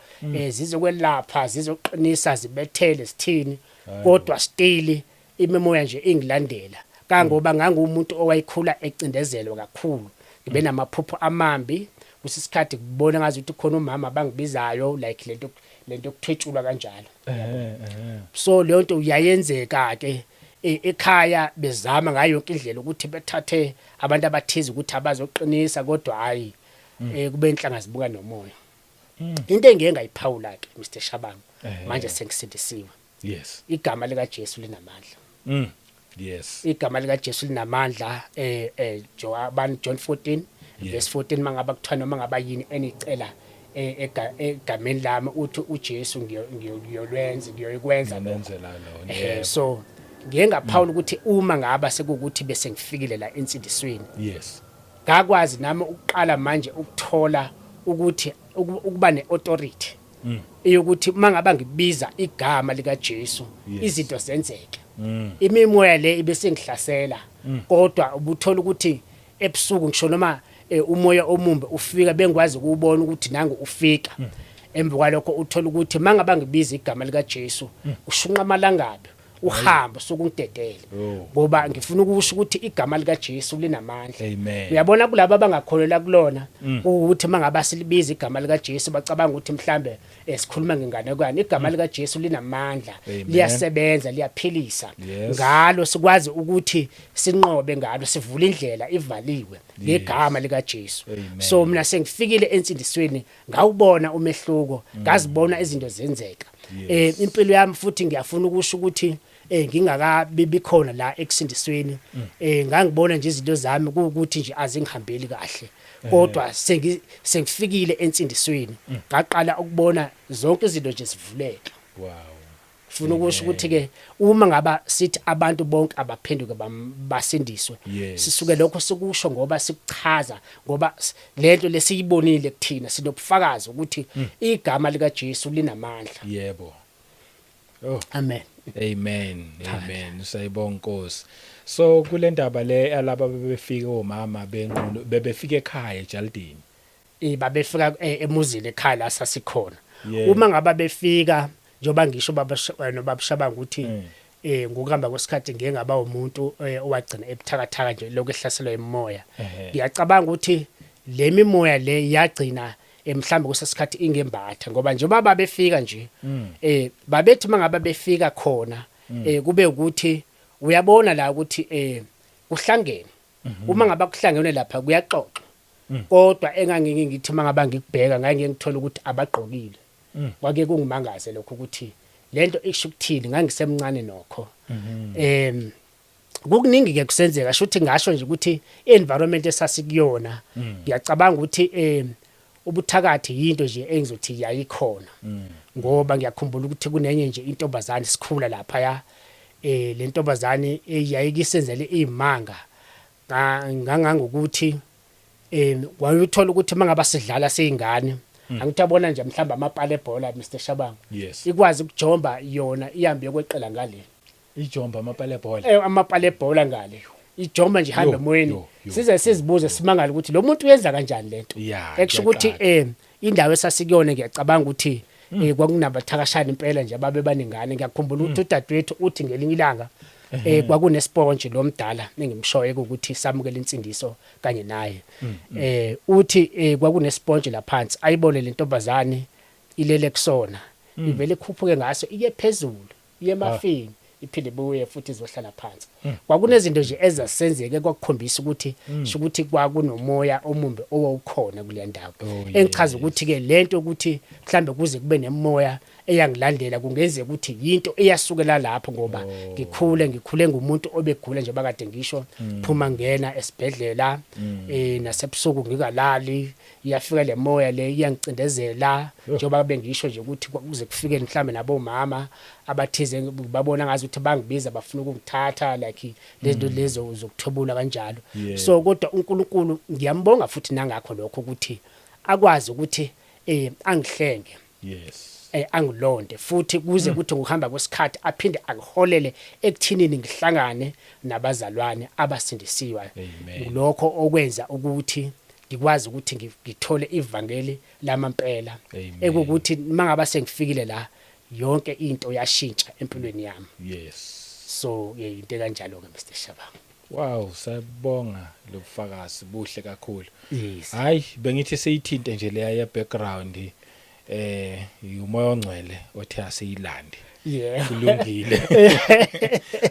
zizokwelapha, zizoqinisa, zibethele, sithini, kodwa still imimoya nje ingilandela, kangoba ngangumuntu owayikhula ecindezelwa kakhulu, ngibe namaphupho amambi kusisikhathi, kubona ngazi ukuthi khona umama abangibizayo, like lento yokuthwetshulwa kanjalo. Ehhe ehhe. So leyo nto yayenzeka ke ekhaya, bezama ngayo yonke indlela ukuthi bethathe abantu abathize ukuthi abazoqinisa, kodwa hayi, kube inhlanga zibuka nomoya. Into engeke ngayiphawula ke, Mr Shabangu, manje sengisindisiwe, igama lika Jesu linamandla. Igama lika Jesu linamandla. John John 14 verse 14, mangaba kuthiwa noma ngaba yini enicela egameni lami, uthi uJesu, ngiyolwenza, ngiyoyikwenza lokho. Nenzela lona. So ngiye ngaphawula ukuthi uma ngaba sekukuthi bese ngifikile la ensindisweni, ngakwazi nami ukuqala manje ukuthola ukuthi ukuba neauthority eyokuthi mangaba ngibiza igama lika Jesu, izinto zenzeke. Imimoya le ibese ngihlasela, kodwa ubuthola ukuthi ebusuku ngisho noma umoya omumbi ufika, bengikwazi ukubona ukuthi nangu ufika. Emva kwalokho uthola ukuthi mangaba ngibiza igama lika Jesu, ushunqa amalangabi, uhambe sokungidedele. Ngoba ngifuna ukusho ukuthi igama lika Jesu linamandla. Amen. Uyabona kulabo abangakholelwa kulona, ukuthi mangaba silibiza igama lika Jesu bacabanga ukuthi mhlambe sikhuluma ngenganekwane. Igama lika Jesu linamandla. Amen. Liyasebenza, liyaphilisa. Ngalo Ngalo sikwazi ukuthi sinqobe, ngalo sivula indlela ivaliwe ngegama lika Jesu. Amen. So mina sengifikile ensindisweni, ngawubona umehluko, ngazibona izinto zenzeka. Impilo yami futhi ngiyafuna ukusho ukuthi ngingakabi khona la ekusindisweni, ngangibona nje izinto zami kuukuthi nje azingihambeli kahle, kodwa sengifikile ensindisweni, ngaqala ukubona zonke izinto nje zivuleka. Funa ukusho ukuthi ke uma ngaba sithi abantu bonke abaphenduke basindiswe, sisuke lokho sikusho ngoba sikuchaza, ngoba lento lesiyibonile kuthina, sinobufakazi ukuthi igama lika Jesu linamandla. Yebo. Oh. Amen. Amen. Amen. Sayibonga Nkosi. So kule ndaba le yalaba bebefika omama benqunu, bebefika ekhaya ejaldini. Babefika emuzini ekhaya la sasikhona. Uma ngaba befika, njengoba ngisho baba nobaba Shabanga ukuthi ngokuhamba kwesikhathi ngeke ngaba umuntu owagcina ebuthakathaka nje, lokho ehlaselwa imimoya. Ngiyacabanga ukuthi le mimoya le yagcina mhlambe kusesikhathi ingembatha, ngoba njengoba babefika nje, babethi mangaba befika khona, kube ukuthi uyabona la ukuthi kuhlangene. Uma ngaba kuhlangene lapha kuyaxoxwa, kodwa engangike ngithi mangaba ngikubheka ngake ngithola ukuthi abagqokile. Kwake kungimangaze lokho ukuthi lento isho ukuthini, ngangisemncane nokho. Kukuningi ke kusenzeka, shuthi ngasho nje ukuthi environment esasikuyona, ngiyacabanga ukuthi ubuthakathi yinto nje engizothi yayikhona, ngoba ngiyakhumbula ukuthi kunenye nje intombazane sikhula lapha ya, le ntombazane yayikisenzele izimanga ngangangokuthi wayuthola ukuthi mangaba sidlala seyingane, angithi yabona nje mhlamba amapala ebhola, Mr Shabangu, ikwazi ukujomba yona ihambe yokweqela ngale. Ijomba amapala ebhola? Amapala ebhola ngale, ijomba nje ihambe emoyeni. Yo, yo, size sizibuze simangale ukuthi lo muntu uyenza kanjani lento. Ekusho ukuthi indawo esasikuyona, ngiyacabanga ukuthi kwakunabathakashana impela nje ababe baningane. Ngiyakhumbula ukuthi udadewethu uthi ngelinye ilanga kwakunesponge lo mdala engimshoye ukuthi samukela insindiso kanye naye, uthi kwakunesponge laphansi, ayibone le ntombazane ilele kusona, ivele ikhuphuke ngaso iye phezulu, iye emafini, iphinde ibuye futhi izohlala phansi. Kwakunezinto nje ezasenzeke kwakukhombisa ukuthi sho ukuthi kwakunomoya omumbi owawukhona kule ndawo. Engichaza ukuthi ke lento ukuthi mhlambe kuze kube nemoya eyangilandela, kungenzeka ukuthi yinto eyasukela lapho, ngoba ngikhule ngumuntu obegula nje bakade ngisho, phuma ngena esibhedlela, nasebusuku ngikalali, iyafika le moya le iyangicindezela, njengoba bengisho nje ukuthi kuze kufike mhlambe nabomama abathize babona ngazi ukuthi bangibiza bafuna ukungithatha, like lezinto lezo zokuthwebula kanjalo. So kodwa uNkulunkulu ngiyambonga futhi nangakho lokho ukuthi akwazi ukuthi angihlenge, angilonde futhi kuze kuthi ngokuhamba kwesikhathi aphinde angiholele ekuthinini ngihlangane nabazalwane abasindisiwe. Amen. Lokho okwenza ukuthi ngikwazi ukuthi ngithole ivangeli lamampela, Amen. ekukuthi mangaba sengifikile la yonke into yashintsha empilweni yami. So into kanjalo ke, Mr Shabangu. Wow, sayabonga lobufakazi buhle kakhulu. Yes. Hayi, bengithi seyithinte nje leya ye background, umoya ongcwele othe asiyilande. Kulungile.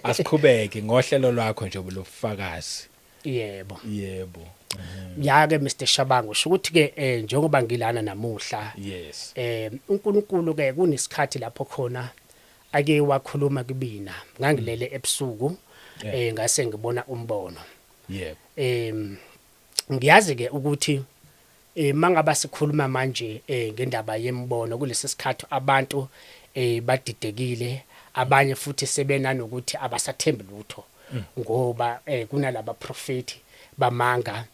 Asiqhubeke ngohlelo lwakho nje lobufakazi. Yebo. Yebo. Ya ke, Mr Shabangu, sho ukuthi ke njengoba ngilana namuhla, uNkulunkulu ke kunesikhathi lapho khona ake wakhuluma kubina. Ngangilele ebusuku, ngase ngibona umbono. Ngiyazi ke ukuthi mangaba sikhuluma manje ngendaba yembono kulesi sikhathi, abantu badidekile, abanye futhi sebenanokuthi abasathembi lutho, ngoba kunalaba profeti bamanga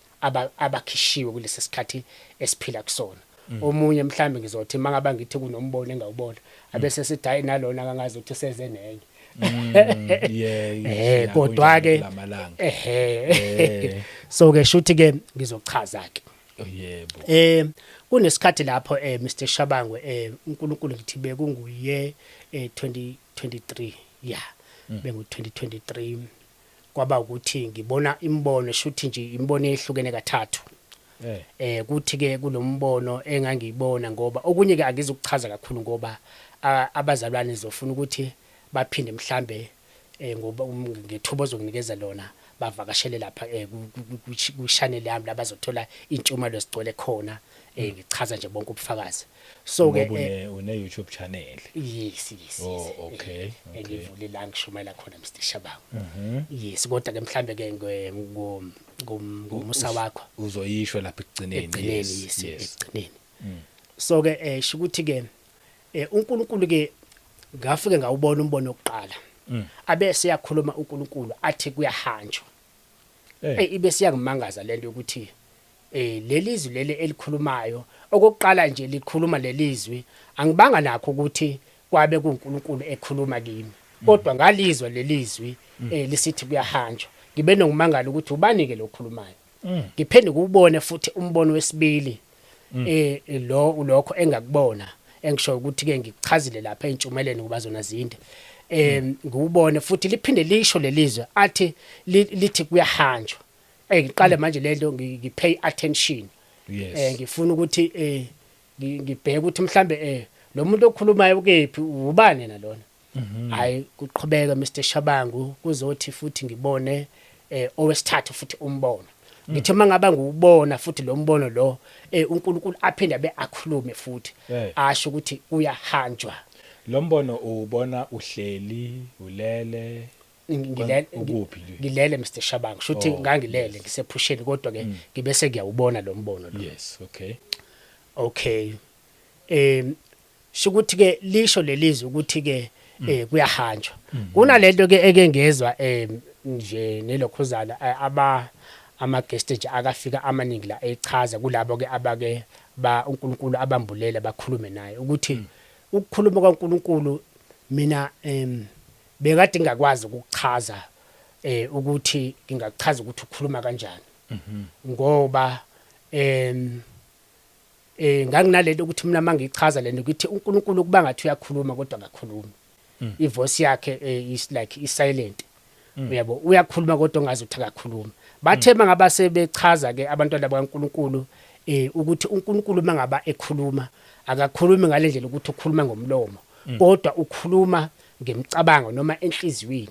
abakhishiwe kulesi sikhathi esiphila kusona. Omunye mhlambe ngizothi mangaba ngithi kunombono engawubona, abese sithi hayi, nalona kangazi ukuthi seze nenye. Kodwa ke Lamalanga. Ehe. So ke shuthi ke ngizochaza ke. Yebo. Kunesikhathi lapho Mr Shabangwe, uNkulunkulu ngithi bekunguye 2023, yeah, bengu 2023, kwaba ukuthi ngibona imbono, shuthi nje imbono ehlukene kathathu. Kuthi ke kulombono engangiyibona, ngoba okunye ke angizukuchaza kakhulu ngoba abazalwane zofuna ukuthi baphinde mhlambe ngoba ngethuba ozokunikeza lona bavakashele lapha ku channel yami la bazothola intshumalo ezigcwele khona, ngichaza nje bonke ubufakazi. So ke Ngoba une YouTube channel. Yes. Oh, Yes. Okay. Engivule la ngishumayela khona, Mr Shabangu. Yes, kodwa ke mhlambe ke ngomusa wakho Uzoyisho lapha ekugcineni. Ekugcineni. Yes, ekugcineni. So ke sho ukuthi ke uNkulunkulu ke Ngafike ngawubona umbono wokuqala. Abe seyakhuluma uNkulunkulu athi kuyahanjwa. Hey, ibe siyangimangaza lento yokuthi lelizwi leli elikhulumayo, okokuqala nje likhuluma lelizwi, angibanga nakho ukuthi kwabe kuNkulunkulu ekhuluma kimi, kodwa ngalizwa lelizwi lisithi kuyahanjwa. Ngibe nokumangala ukuthi ubani ke lokhulumayo. Ngiphinde kuwubone futhi umbono wesibili, lo lokho engakubona engisho ukuthi ke ngikuchazile lapha entshumeleni kuba zona zinde, ngiwubone futhi liphinde lisho lelizwe athi lithi kuyahanjwa. Ngiqale manje lento ngipay attention. Ngifuna ukuthi ngibheke ukuthi mhlambe lo muntu okhulumayo ukephi, ubani yena lona. Hayi, kuqhubeka Mr Shabangu, kuzothi futhi ngibone owesithathu futhi umbono. Ngithe mangaba ngiwubona futhi lo mbono lo, uNkulunkulu aphinde abe akhulume futhi asho ukuthi kuyahanjwa. Lo mbono uwubona uhleli, ulele? Ngilele. Ukuphi nje? Ngilele, Mr Shabangu, shuthi ngangilele ngisephusheni, kodwa ke ngibe sengiyawubona lo mbono lo. Yes, okay. Okay, shukuthi ke lisho lelizwi ukuthi ke kuyahanjwa. Kunalento ke eke ngezwa nje nelokhuzana aba ama guest nje akafika amaningi la echaza kulabo ke abake ba uNkulunkulu abambulela bakhulume naye ukuthi ukukhuluma kwaNkulunkulu, mina bekade ngingakwazi ukuchaza ukuthi ngingachaza ukuthi ukhuluma kanjani, ngoba nganginalento ukuthi mina mangichaza lento ukuthi uNkulunkulu kuba ngathi uyakhuluma kodwa akakhulumi. Ivoice yakhe is like i silent, uyabo, uyakhuluma kodwa ongazi ukuthi akakhulumi. Bathe mangaba sebechaza ke abantwana bakaNkulunkulu ukuthi uNkulunkulu mangaba ekhuluma akakhulumi ngalendlela ukuthi ukhuluma ngomlomo, kodwa ukhuluma ngemicabango noma enhliziyweni.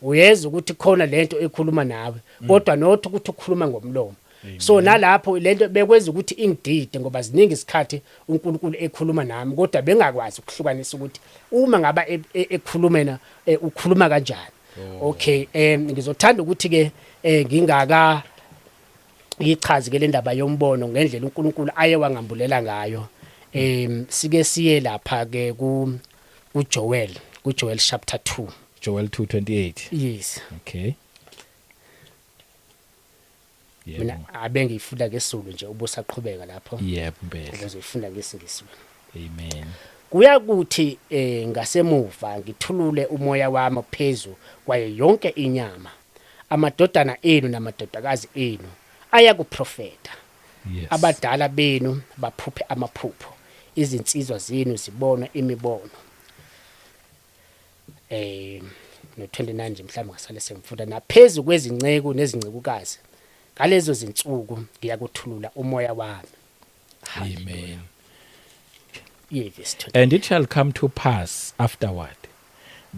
Uyezwa ukuthi khona lento ekhuluma nawe, kodwa not ukuthi ukhuluma ngomlomo. So nalapho lento bekwenza ukuthi ingidide, ngoba ziningi isikhathi uNkulunkulu ekhuluma nami kodwa bengakwazi ukuhlukanisa ukuthi uma ngaba ekhuluma yena ukhuluma kanjani. Okay, ngizothanda ukuthi ke ngingaka ngichaze ke le ndaba yombono ngendlela uNkulunkulu aye wangambulela ngayo, sike siye lapha ke ku kuJoel, kuJoel chapter 2. Joel 2:28. Yes. Okay. Mina abe ngiyifunda ngesizulu nje, ubusaqhubeka lapho. Yebo impela. Ubuzoyifunda ngesingisi. Amen. Kuyakuthi ngasemuva ngithulule umoya wami phezu kwayo yonke inyama, amadodana enu namadodakazi enu ayakuprofeta, abadala benu baphuphe amaphupho, izinsizwa zenu zibone imibono. No 29 nje mhlawumbe ngasale sengifunda. Naphezu kwezinceku nezincekukazi ngalezo zinsuku ngiyakuthulula umoya wami. Amen. Yeah, verse 20. And it shall come to pass afterward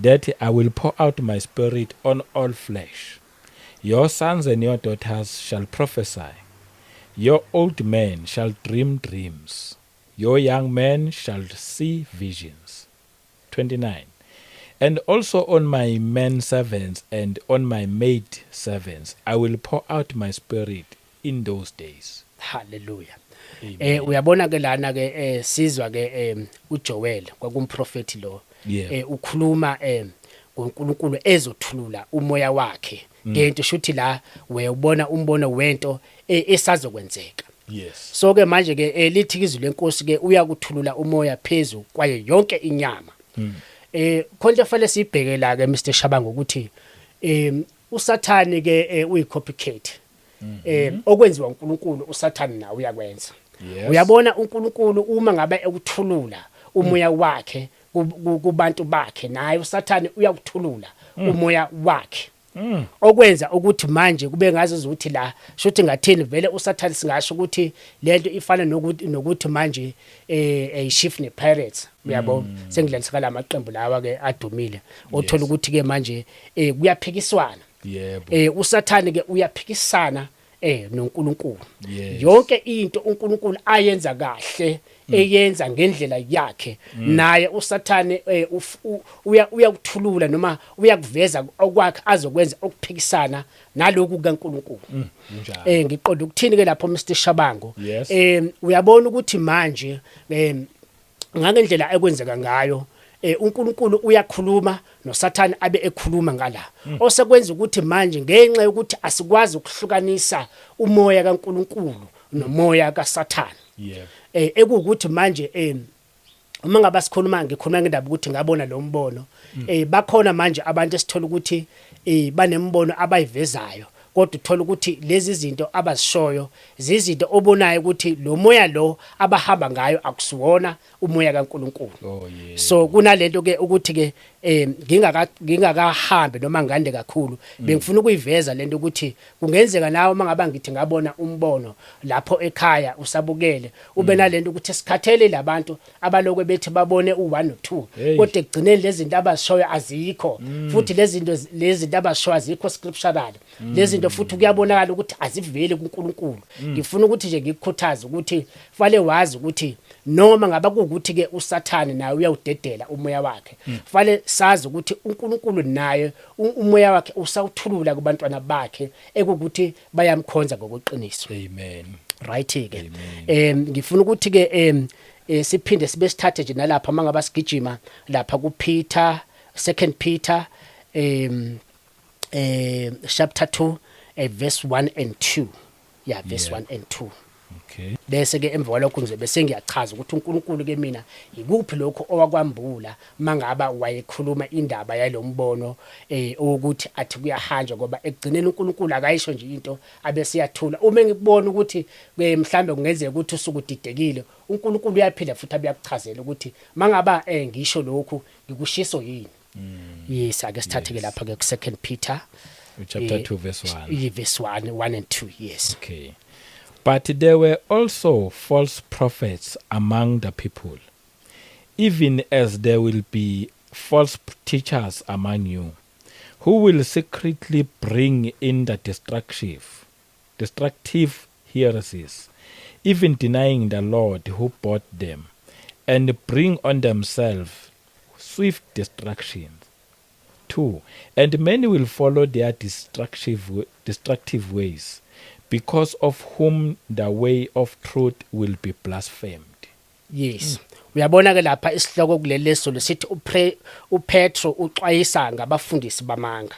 that I will pour out my spirit on all flesh. Your sons and your daughters shall prophesy. Your old men shall dream dreams. Your young men shall see visions. 29. And also on my men servants and on my maid servants I will pour out my spirit in those days. Hallelujah. Uyabona ke lana ke sizwa ke uJoel, kwakumprofeti lo, ukhuluma ngoNkulunkulu ezothulula umoya wakhe ngento, shuthi la uyabona umbono wento esazokwenzeka. So ke manje ke lithi izwi lenkosi ke uyakuthulula umoya phezulu kwaye yonke inyama. Khonto fanele sibheke la ke Mr Shabangu ukuthi uSathane ke uyi copycat. Okwenziwa uNkulunkulu uSathane nawe uyakwenza. Uyabona uNkulunkulu uma ngabe ekuthulula umoya wakhe kubantu bakhe, naye uSathane uyakuthulula umoya wakhe. Okwenza ukuthi manje kube ngazi ukuthi la shuthi ngathini vele uSathane, singasho ukuthi lento ifana nokuthi manje Chiefs ne Pirates, uyabo, sengidlalisa kalamaqembu lawa ke adumile, othola ukuthi ke manje kuyaphikiswana. USathane ke uyaphikisana noNkulunkulu. Yonke into uNkulunkulu ayenza kahle, eyenza ngendlela yakhe, naye uSathane uyakuthulula noma uyakuveza okwakhe azokwenza okuphikisana naloku kaNkulunkulu. Kunjalo. Ngiqonda ukuthini ke lapho Mr Shabangu? Yes. Uyabona ukuthi manje ngangendlela ekwenzeka ngayo uNkulunkulu uyakhuluma noSathane abe ekhuluma ngala, osekwenza ukuthi manje ngenxa yokuthi asikwazi ukuhlukanisa umoya kaNkulunkulu nomoya kaSathane, ekuwukuthi manje uma ngaba sikhuluma, ngikhuluma ngendaba ukuthi ngabona lo mbono, bakhona manje abantu esithola ukuthi banembono abayivezayo, kodwa uthola ukuthi lezi zinto abazishoyo zizinto obonayo ukuthi lo moya lo abahamba ngayo akusiwona umoya kaNkuluNkulu. So kunalento ke ukuthi ke ngingakahambi noma ngande kakhulu, bengifuna ukuyiveza lento ukuthi kungenzeka nawe mangaba ngithi ngabona umbono lapho ekhaya usabukele, ube nalento ukuthi sikhathele labantu abalokwe bethi babone u1 no2, kodwa ekugcineni lezi zinto abazishoyo azikho, futhi lezi zinto abazishoyo azikho scriptural, lezi zinto futhi kuyabonakala ukuthi aziveli kuNkulunkulu. Ngifuna ukuthi nje ngikukhuthaze ukuthi fanele wazi ukuthi noma ngaba kuwukuthi ke uSathane naye uyawudedela umoya wakhe, fanele sazi ukuthi uNkulunkulu naye umoya wakhe usawuthulula kubantwana bakhe ekukuthi bayamkhonza ngokweqiniso. Amen. Right ke, ngifuna ukuthi ke siphinde sibe sithathe nje nalapha mangaba sigijima lapha ku Peter, Second Peter chapter 2, verse 1 and 2, yeah, verse 1 and 2. Bese ke emva kwalokho ngizobe sengiyachaza ukuthi uNkulunkulu ke mina ikuphi lokho owakwambula mangaba wayekhuluma indaba yalombono ukuthi athi kuyahanjwa, ngoba ekugcineni uNkulunkulu akayisho nje into abese yathula. Uma ngikubona ukuthi ke mhlambe kungenzeka ukuthi usuku udidekile, uNkulunkulu uyaphila futhi abuyakuchazela ukuthi mangaba ngisho lokhu ngikushiso yini. Yes, ake sithathe ke lapha ke ku Second Peter Chapter 2 verse 1. Verse 1, 1 and 2, yes. Okay. But there were also false prophets among the people, even as there will be false teachers among you, who will secretly bring in the destructive heresies, even denying the Lord who bought them, and bring on themselves swift destruction. 2. And many will follow their destructive ways, because of whom the way of truth will be blasphemed. Yes, uyabona ke lapha isihloko kuleli lesolo sithi uPetro uxwayisa ngabafundisi bamanga.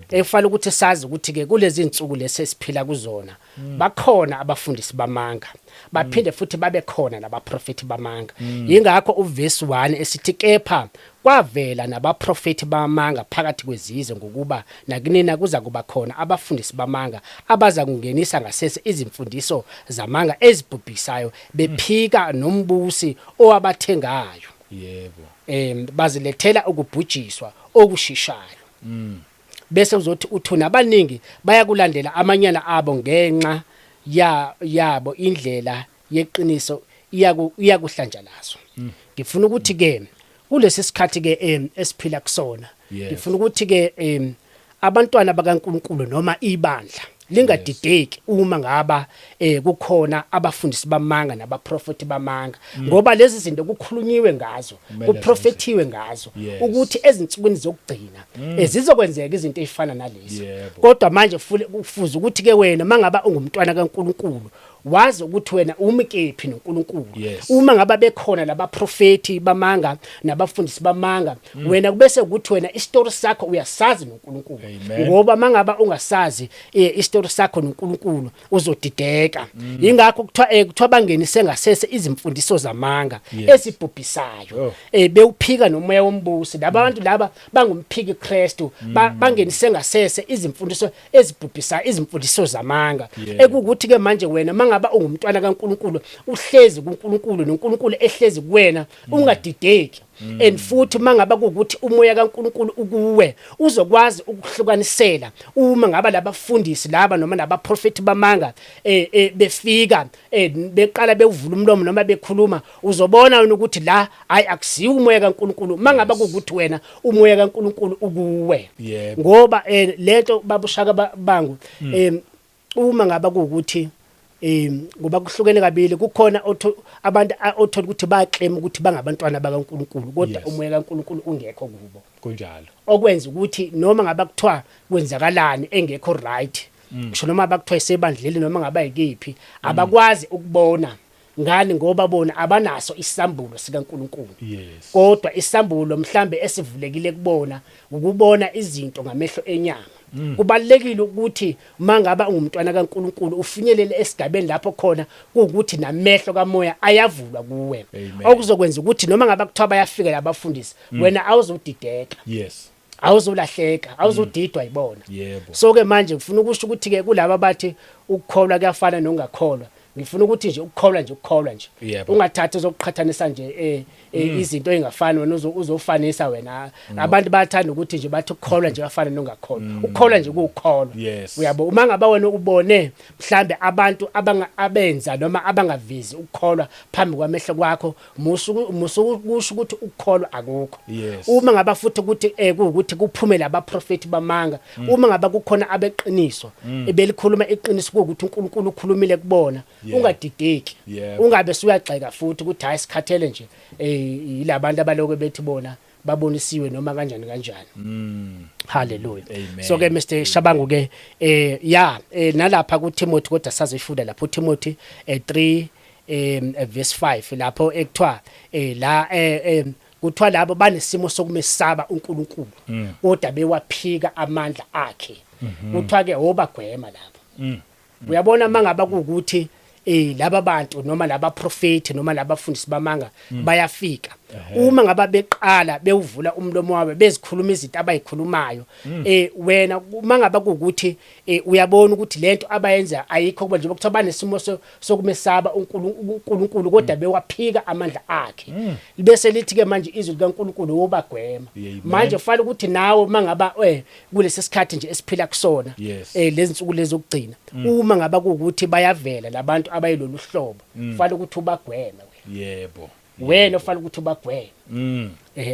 Efanele ukuthi sazi ukuthi ke kulezi insuku lesi esiphila kuzona bakhona abafundisi bamanga, baphinde futhi babe khona nabaprofeti bamanga. Yingakho uverse 1 esithi, "Kepha kwavela nabaprofeti bamanga phakathi kwezizwe, ngokuba nakunina kuza kuba khona abafundisi bamanga abaza kungenisa ngasese izimfundiso zamanga ezibhubhisayo, bephika nombusi owabathengayo." Bazilethela ukubhujiswa okusheshayo. Bese uzothi uthuna abaningi bayakulandela amanyala abo, ngenxa ya yabo indlela yeqiniso iyakuhlanjalazwa. Ngifuna ukuthi ke kulesi sikhathi ke esiphila kusona, ngifuna ukuthi ke abantwana bakaNkuluNkulu noma ibandla lingadideki uma ngaba kukhona abafundisi bamanga nabaprofeti bamanga, ngoba lezi zinto kukhulunyiwe ngazo, Kumele kuprofethiwe ngazo ukuthi ezinsukwini zokugcina zizokwenzeka izinto ezifana nalezi. Kodwa manje kufuze ukuthi ke wena mangaba ungumntwana kaNkuluNkulu wazi ukuthi wena umi kephi noNkulunkulu. Uma ngaba bekhona labaprofeti bamanga nabafundisi bamanga, wena kubese ukuthi wena isitori sakho uyasazi noNkulunkulu. Amen. Ngoba mangaba ungasazi isitori sakho noNkulunkulu, uzodideka. Ingakho kuthiwa bangenise ngasese izimfundiso zamanga ezibhubhisayo, bewuphika nomoya wombusi. Laba bantu laba bangumphiki Kristu, bangenise ngasese izimfundiso ezibhubhisayo, izimfundiso zamanga, ekukuthi ke manje wena mangaba ungumntwana kaNkuluNkulu, uhlezi kuNkulunkulu noNkulunkulu ehlezi kuwena, ungadideki. And futhi mangaba kuukuthi umoya kaNkuluNkulu ukuwe, uzokwazi ukuhlukanisela uma ngaba labafundisi laba noma nabaprofeti bamanga befika, beqala bewuvula umlomo noma bekhuluma, uzobona wena ukuthi la hayi, akusiwo umoya kaNkuluNkulu mangaba kuukuthi wena umoya kaNkuluNkulu ukuwe. Ngoba lento babushaka bangu uma ngaba kuukuthi ngoba kuhlukene kabili, kukhona abantu othola ukuthi bayaclaim ukuthi bangabantwana bakaNkuluNkulu, kodwa umoya kaNkuluNkulu ungekho kubo, okwenza ukuthi noma ngaba kuthiwa kwenzakalani engekho right, ngisho noma bakuthiwa isebandleni noma ngaba yikiphi, abakwazi ukubona. Ngani? Ngoba bona abanaso isambulo sikaNkuluNkulu. Kodwa isambulo mhlambe esivulekile kubona ukubona izinto ngamehlo enyama. Kubalekile ukuthi mangaba ungumntwana kaNkuluNkulu ufinyelele esigabeni lapho khona kuwukuthi namehlo kamoya ayavulwa kuwe, okuzokwenza ukuthi noma ngaba kuthiwa bayafika labafundisi, wena awuzudideka, awuzulahleka, awuzudidwa yibona. So ke manje ngifuna ukusho ukuthi ke kulaba bathi ukukholwa kuyafana nokungakholwa, ngifuna ukuthi nje ukukholwa nje ukukholwa nje. Ungathathi uzokuqhathanisa nje izinto ezingafani, wena uzofanisa wena. Abantu bayathanda ukuthi nje bathi ukukholwa nje kuyafana nokungakholwa. Ukukholwa nje kuwukholwa. Uyabo, uma ngaba wena ubone mhlambe abantu abanga abenza noma abangavezi ukukholwa phambi kwamehlo kwakho, musu kusho ukuthi ukukholwa akukho. Uma ngaba futhi ukuthi kuwukuthi kuphume labaprofeti bamanga, uma ngaba kukhona abeqiniso ebelikhuluma iqiniso, kuwukuthi uNkulunkulu ukhulumile kubona, ungadideki, ungabe suyagxeka futhi ukuthi hayi, sikhathele nje yilabantu abaloko bethi bona babonisiwe noma kanjani kanjani. Hallelujah. Amen. So ke Mr Shabangu ke ya nalapha ku Timothy, kodwa sazoyifunda lapho Timothy 3 verse 5, lapho ekuthiwa la kuthiwa labo banesimo sokumesaba uNkulunkulu kodwa bewaphika amandla akhe, kuthiwa ke obagwema lapho. Uyabona, mangaba kuukuthi laba bantu noma laba prophet noma labafundisi bamanga bayafika, uma ngaba beqala bewuvula umlomo wabo bezikhuluma izinto abayikhulumayo, wena mangaba kuukuthi uyabona ukuthi lento abayenza ayikho kuba nje kuthiwa banesimo sokumesaba uNkulunkulu kodwa bewaphika amandla akhe, bese lithi ke manje izwi likaNkulunkulu wobagwema. Manje kufanele ukuthi nawe mangaba kulesi sikhathi nje esiphila kusona, lezi nsuku lezi zokugcina, uma ngaba kuukuthi bayavela labantu abayilolu hlobo, kufanele ukuthi ubagweme wena. Wena ofanele ukuthi ubagweme.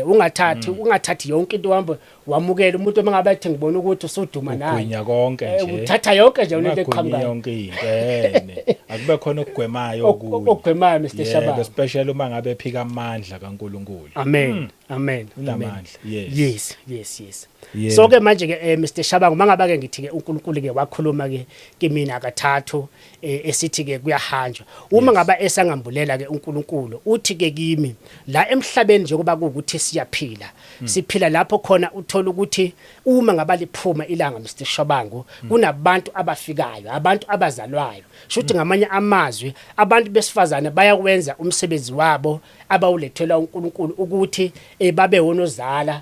Ungathathi yonke into uhambe wamukela umuntu uma ngabe ethi ngibona ukuthi usuduma naye. Ugwinya konke nje. Uthatha yonke nje into Ungagwinyi eqhamukayo. yonke into ene akube khona okugwemayo okunye. Okugwemayo, Mr Shabangu. Especially uma ngabe ephika amandla kaNkuluNkulu. Amen, amen. Unamandla, yes. Yes. So ke manje ke Mr Shabangu, mangaba ke ngithi ke uNkulunkulu ke wakhuluma ke kimina kathathu esithi ke kuyahanjwa, uma ngaba esangambulela ke uNkulunkulu uthi ke kimi la emhlabeni, njengoba kuukuthi siyaphila, siphila lapho khona uthola ukuthi uma ngaba liphuma ilanga, Mr Shabangu, kunabantu abafikayo, abantu abazalwayo. Shuthi ngamanye amazwi abantu besifazane bayakwenza umsebenzi wabo abawulethelwa uNkulunkulu ukuthi babe wonozala,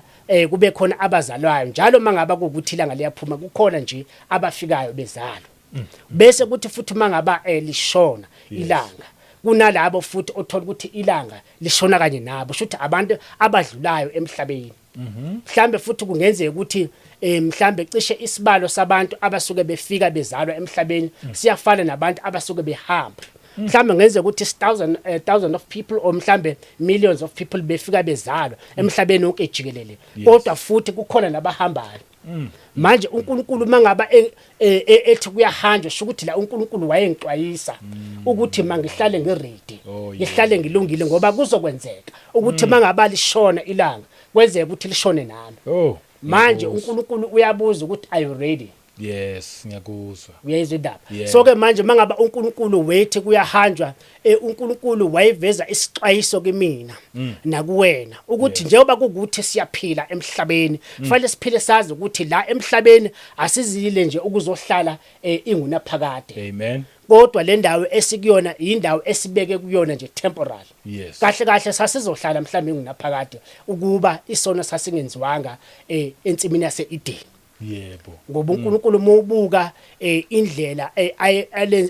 kube khona abazalwayo njalo. Mangaba kuukuthi ilanga liyaphuma, kukhona nje abafikayo bezalwa, bese kuthi futhi mangaba lishona ilanga, kunalabo futhi othola ukuthi ilanga lishona kanye nabo, shuthi abantu abadlulayo emhlabeni. Mhlambe futhi kungenzeka ukuthi mhlambe cishe isibalo sabantu abasuke befika bezalwa emhlabeni siyafana nabantu abasuke behamba. Mhlambe ngenzeka ukuthi thousand of people or mhlambe millions of people befika bezalwa emhlabeni wonke jikelele, kodwa futhi kukhona nabahambayo. Manje uNkulunkulu mangaba ethi kuyahanjwa, sho ukuthi la uNkulunkulu wayengixwayisa ukuthi mangihlale ngiready, ngihlale ngilungile, ngoba kuzokwenzeka ukuthi mangaba lishona ilanga, kwenzeka ukuthi lishone nami. Manje uNkulunkulu uyabuza ukuthi, "Are you ready?" Yes, ngiyakuzwa. Uyayizwa indaba? Yeah. So ke manje mangaba uNkulunkulu wethi kuyahanjwa, uNkulunkulu wayeveza isixwayiso kimina nakuwena ukuthi njengoba kukuthi siyaphila emhlabeni, fanele siphile sazi ukuthi la emhlabeni asizile nje ukuzohlala ingunaphakade. Amen. Kodwa le ndawo esikuyona indawo esibeke kuyona nje temporal. Kahle kahle sasizohlala mhlawumbe ingunaphakade ukuba isono sasingenziwanga ensimini yase-Eden. Ngoba uNkulunkulu mawubuka indlela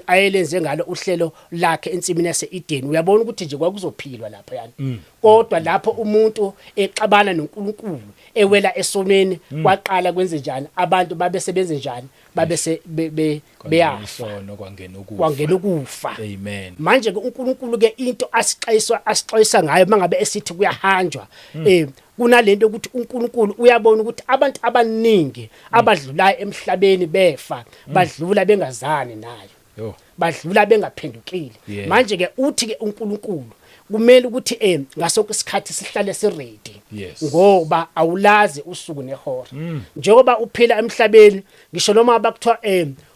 ayelenze ngalo uhlelo lakhe ensimini yase-Eden, uyabona ukuthi nje kwakuzophilwa lapha yani. Kodwa lapho umuntu exabana noNkulunkulu ewela esonweni, kwaqala kwenze njani? Abantu babesebenze njani? Babese beyafa. Isono, kwangena ukufa. Kwangena ukufa. Amen. Manje ke uNkulunkulu ke into asixwayisa ngayo mangabe esithi kuyahanjwa, kunalento ukuthi uNkulunkulu uyabona ukuthi abantu abaningi abadlulayo emhlabeni befa, badlula bengazani naye, badlula bengaphendukile. Manje ke uthi ke uNkulunkulu kumele ukuthi ngasonke isikhathi sihlale siready, ngoba awulazi usuku nehora njengoba uphila emhlabeni, ngisho noma bakuthiwa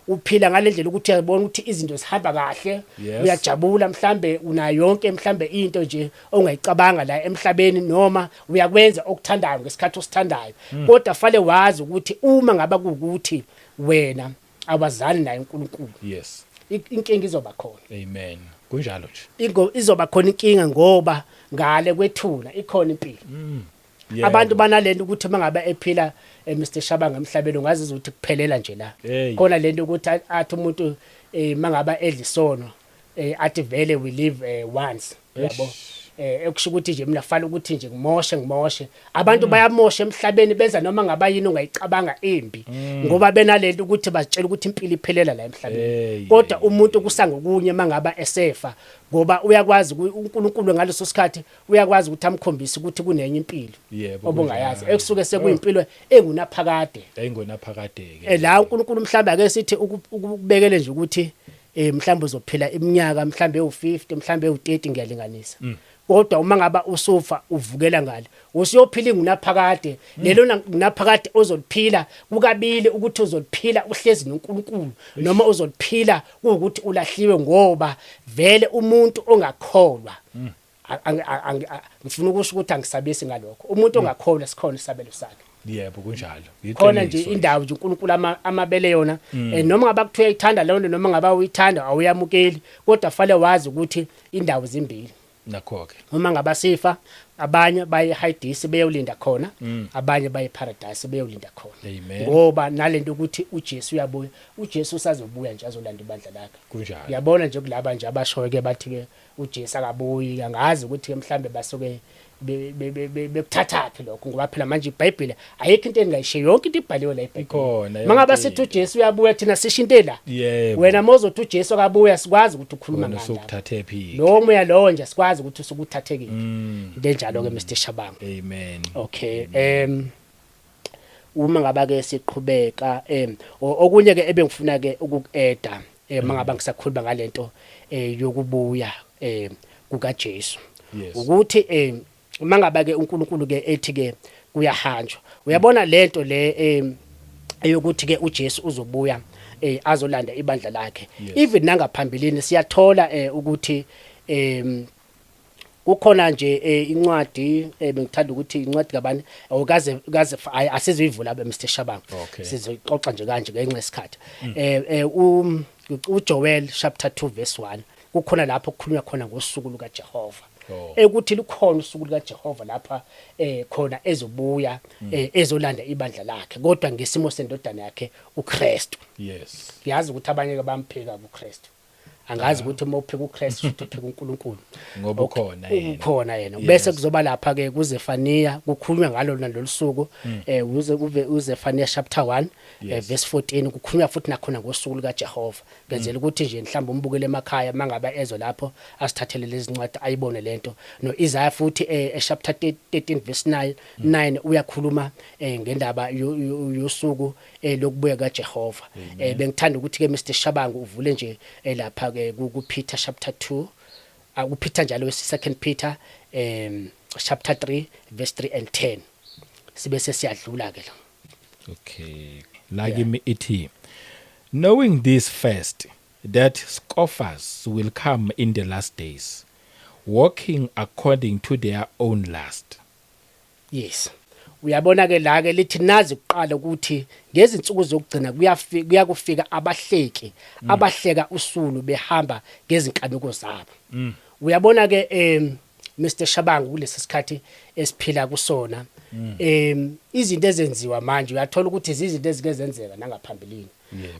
Uphila ngalendlela ukuthi uyabona ukuthi izinto zihamba kahle, uyajabula, mhlambe unayo yonke mhlambe into nje ongayicabanga la emhlabeni, noma uyakwenza okuthandayo ngesikhathi osithandayo. Kodwa fale wazi ukuthi uma ngaba kuwukuthi wena awazani naye uNkulunkulu, inkinga izoba khona. Amen, kunjalo nje. Izoba khona inkinga, ngoba ngale kwethuna ikhona impilo. Abantu banalento ukuthi mangabe ephila, Mr Shabanga, emhlabeni, ungazizwa ukuthi kuphelela nje la. Khona lento ukuthi athi umuntu, mangaba edla isono, athi vele we live once, yabo, ekusho ukuthi nje mina fanele ukuthi nje ngimoshe ngimoshe. Abantu bayamosha emhlabeni, benza noma ngaba yini ongayicabanga embi, ngoba benalento ukuthi bazitshela ukuthi impilo iphelela la emhlabeni. Kodwa umuntu kusangokunye mangaba esefa, ngoba uyakwazi uNkulunkulu ngaleso sikhathi uyakwazi ukuthi amkhombise ukuthi kunenye impilo obungayazi, ekusuke sekuyimpilo engunaphakade. Ayingonaphakade ke. La uNkulunkulu mhlambe ake sithi ukubekele nje ukuthi mhlambe uzophila iminyaka mhlambe ewu50, mhlambe ewu30, ngiyalinganisa. Kodwa uma ngaba usufa uvukela ngale, usuyophila ingunaphakade. Lelo naphakade ozoliphila kukabili, ukuthi uzoliphila uhlezi noNkulunkulu noma uzoliphila kuwukuthi ulahliwe, ngoba vele umuntu ongakholwa, ngifuna ukusho ukuthi angisabisi ngalokho, umuntu ongakholwa sikhona isabelo sakhe. Yebo, kunjalo. Khona nje indawo nje uNkulunkulu amabele yona, noma ngaba kuthiwa uyayithanda leyo nto noma ngaba uyithanda awuyamukeli, kodwa fanele wazi ukuthi indawo zimbili. Nakho ke. Uma ngaba sifa, abanye baye eHades beyolinda khona, abanye baye eParadise beyolinda khona. Amen. Ngoba nalento ukuthi uJesu uyabuya, uJesu usazobuya nje azolanda ibandla lakhe. Uyabona nje kulaba nje abashoyo ke bathi ke uJesu akabuyi, angazi ukuthi ke mhlambe basuke bekuthathaphi lokho, ngoba phela manje iBhayibheli ayikho into engayishiyo, yonke into ibhaliwe la eBhayibhelini. Ikhona yonke Mangabe sithi into. uJesu uyabuya, thina sisho into la. Wena mozothi uJesu akabuya, sikwazi ukuthi ukhuluma Wena ngani lapho. usukuthathe phi? Lowo moya lowo nje sikwazi ukuthi usukuthathekile. Into enjalo ke, Mr Shabangu. Amen. Okay, uma ngaba ke siqhubeka, okunye ke ebengifuna ke ukukueda, mangaba ngisakhuluma ngalento yokubuya kukaJesu, ukuthi mangaba ke uNkulunkulu ke ethi ke kuyahanjwa, uyabona lento le eyokuthi ke uJesu uzobuya azolanda ibandla lakhe, even nangaphambilini siyathola ukuthi kukhona nje incwadi, bengithanda ukuthi incwadi kabani awukaze kaze asizuyivula be, Mr Shabangu. Sizoxoxa nje kanje ngenxa yesikhathi. uJoel chapter 2 verse 1, kukhona lapho kukhulunywa khona ngosuku lukaJehova, ekuthi lukhona usuku lukaJehova lapha khona ezobuya, ezolanda ibandla lakhe, kodwa ngesimo sendodana yakhe uKristu. Ngiyazi ukuthi abanye ke bamphika kuKristu. Angazi ukuthi uma uphika uKristu futhi uphika uNkulunkulu. Ngoba ukhona yena. Ukhona yena. Bese kuzoba lapha ke kuZefaniya, kukhulunywa ngalo nalolu suku, uze kuve uZefaniya chapter 1, verse 14, kukhulunywa futhi nakhona ngosuku lukaJehova. Ngenzela ukuthi nje mhlawumbe umbukele emakhaya mangaba ezwe lapho asithathele lezi ncwadi ayibone lento. NoIsaiah futhi, chapter 13 verse 9 9, uyakhuluma ngendaba yosuku lokubuya kaJehova. Bengithanda ukuthi ke, Mr Shabangu, uvule nje lapha ke ku Peter chapter 2, akuPeter njalo, wesi Second Peter chapter 3 verse 3 and 10, sibe sesiyadlula ke la. Okay. La kimi ithi, knowing this first, that scoffers will come in the last days, walking according to their own lust. Yes, uyabona ke la ke lithi nazi kuqala ukuthi ngezinsuku zokugcina kuyafika kuyakufika abahleki, abahleka usulu behamba ngezinkanuko zabo. Uyabona ke, Mr Shabangu, kulesi sikhathi esiphila kusona, izinto ezenziwa manje uyathola ukuthi izinto ezike zenzeka nangaphambilini.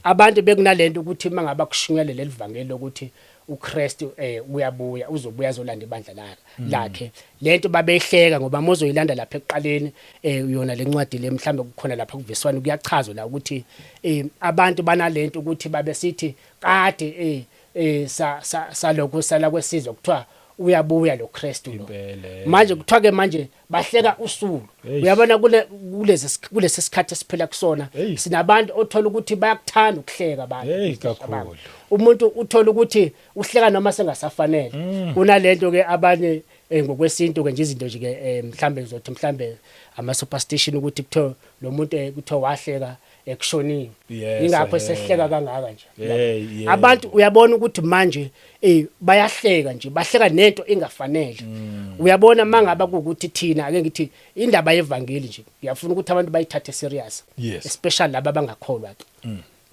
Abantu bekunalento ukuthi mangaba kushunyelwe leli vangeli lokuthi uKristu uyabuya, uzobuya azolanda ibandla lakhe, lento babehleka, ngoba mozoyilanda lapha ekuqaleni, yona lencwadi le, mhlambe kukhona lapha kuverse 1, kuyachazwa la ukuthi abantu banalento ukuthi babesithi kade sa salokho sala kwesizwe kuthiwa uyabuya lo Kristu lo. Manje kuthiwa ke manje bahleka usulu. Uyabona kulesi sikhathi esiphila kusona, sinabantu othola ukuthi bayakuthanda ukuhleka abantu. Hey, kakhulu. Umuntu uthola ukuthi uhleka noma sengasafanele. Kunalento ke abanye, ngokwesintu ke nje, izinto nje ke, mhlambe ngizothi mhlambe ama superstition, ukuthi kuthiwa lo muntu, kuthiwa wahleka. ekushoniwe. Yes, Ingakho esehleka kangaka nje. Hey, yebo. Abantu uyabona ukuthi manje bayahleka nje, bahleka nento engafanele. Uyabona mangaba kuukuthi thina ake ngithi indaba yevangeli nje, ngiyafuna ukuthi abantu bayithathe serious. Especially laba abangakholwa ke.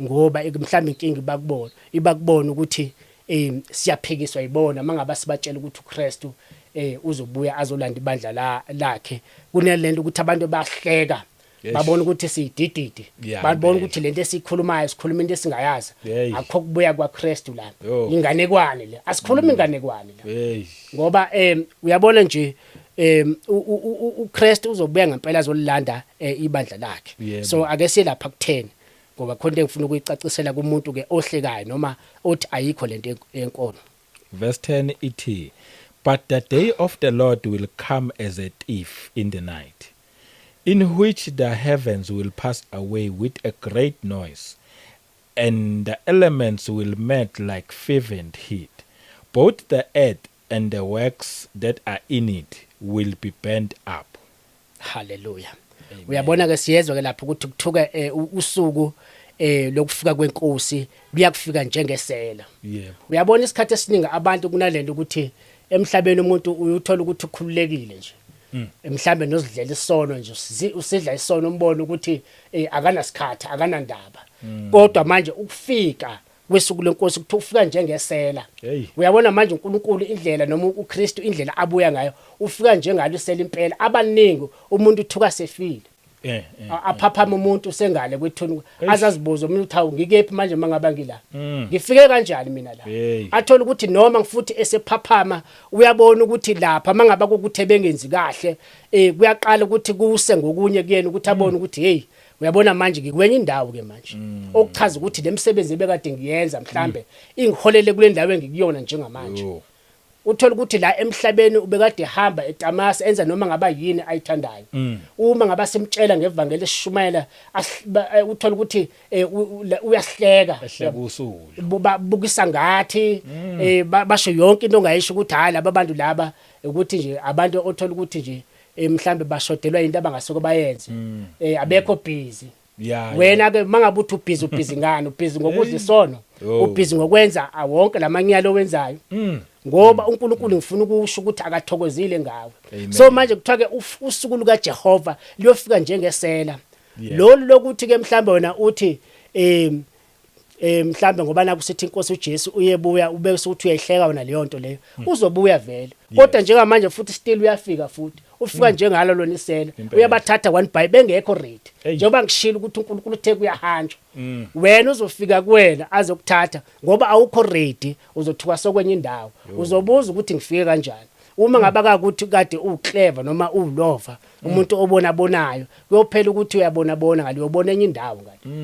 Ngoba mhlawumbe inkinga ibakubona, ibakubona ukuthi siyaphikiswa yibona mangaba sibatshela ukuthi uKristu uzobuya azolanda ibandla lakhe. Kunalento ukuthi abantu bahleka. Babona ukuthi siyidididi, babona ukuthi lento esikhulumayo sikhuluma into esingayazi. Akukho kubuya kwaKristu la. Yo. Inganekwane le, asikhuluma inganekwane la. Hey. Ngoba uyabona nje uKristu uzobuya ngempela azolilanda ibandla lakhe. So ake siye lapha ku10 ngoba khona into engifuna ukuyicacisela kumuntu ke ohlekayo noma othi ayikho lento yenkolo. Verse 10 ithi, but the day of the Lord will come as a thief in the night, in which the heavens will pass away with a great noise, and the elements will melt like fervent heat. Both the earth and the works that are in it will be burnt up. Hallelujah. Uyabona ke siyezwa ke lapho ukuthi kuthuka usuku lokufika kwenkosi luyakufika njengesela. Uyabona isikhathi esiningi abantu kunalento ukuthi emhlabeni umuntu uyuthola ukuthi ukhululekile nje. Mhlambe nozidlela isono nje, usidla isono umbone ukuthi akanasikhathi, akanandaba. Kodwa manje ukufika kwesuku lenkosi kuthiwa ufika njengesela. Uyabona manje uNkulunkulu indlela noma uKristu indlela abuya ngayo, ufika njengalo isela impela. Abaningi umuntu uthuka sefile. Aphaphama umuntu sengale kwethuni, azazibuza umuntu ukuthi hawu ngikephi manje mangaba ngila, ngifike kanjani mina la. Athola ukuthi noma futhi esephaphama uyabona ukuthi lapha mangaba kukuthi bengenzi kahle, kuyaqala ukuthi kuse ngokunye kuyena ukuthi abone ukuthi hey, uyabona manje ngikwenye indawo ke manje. Okuchaza ukuthi lemsebenzi ebekade ngiyenza mhlambe ingiholele kule ndawo engikuyona njengamanje. Uthola ukuthi la emhlabeni ubekade ehamba eTamasa enza noma ngaba yini ayithandayo. Uma ngaba simtshela ngevangeli esishumayela, uthola ukuthi uyahleka. Ehleka usulu. Bukisa ngathi, basho yonke into ongayisho ukuthi hayi laba bantu laba, ukuthi nje abantu othola ukuthi nje mhlambe bashodelwa into abangasoko bayenze. Abekho busy. Wena ke mangabe uthi ubhizi, ubhizi ngani? Ubhizi ngokudla isono, ubhizi ngokwenza wonke lamanyalo owenzayo. Ngoba uNkulunkulu ngifuna ukusho ukuthi akathokozile ngawe. Amen. So manje kuthiwa ke usuku luka Jehova luyofika njengesela. Lolu lokuthi ke mhlambe wena uthi mhlambe ngoba nakusithi inkosi uJesu uyebuya ube usuthi uyayihleka wena leyo nto leyo, uzobuya vele. Kodwa njengamanje futhi still uyafika futhi. Ufika njengalo lona isela. Uyabathatha one by bengekho ready. Njengoba ngishilo ukuthi uNkulunkulu uthe kuyahanjwa. Wena uzofika kuwena azokuthatha ngoba awukho ready, uzothuka sokwenye indawo. Uzobuza ukuthi ngifike kanjani. Uma ngaba ukuthi kade uclever noma ulova, umuntu obona bonayo, kuyophela ukuthi uyabona bona ngale, uyobona enye indawo ngale.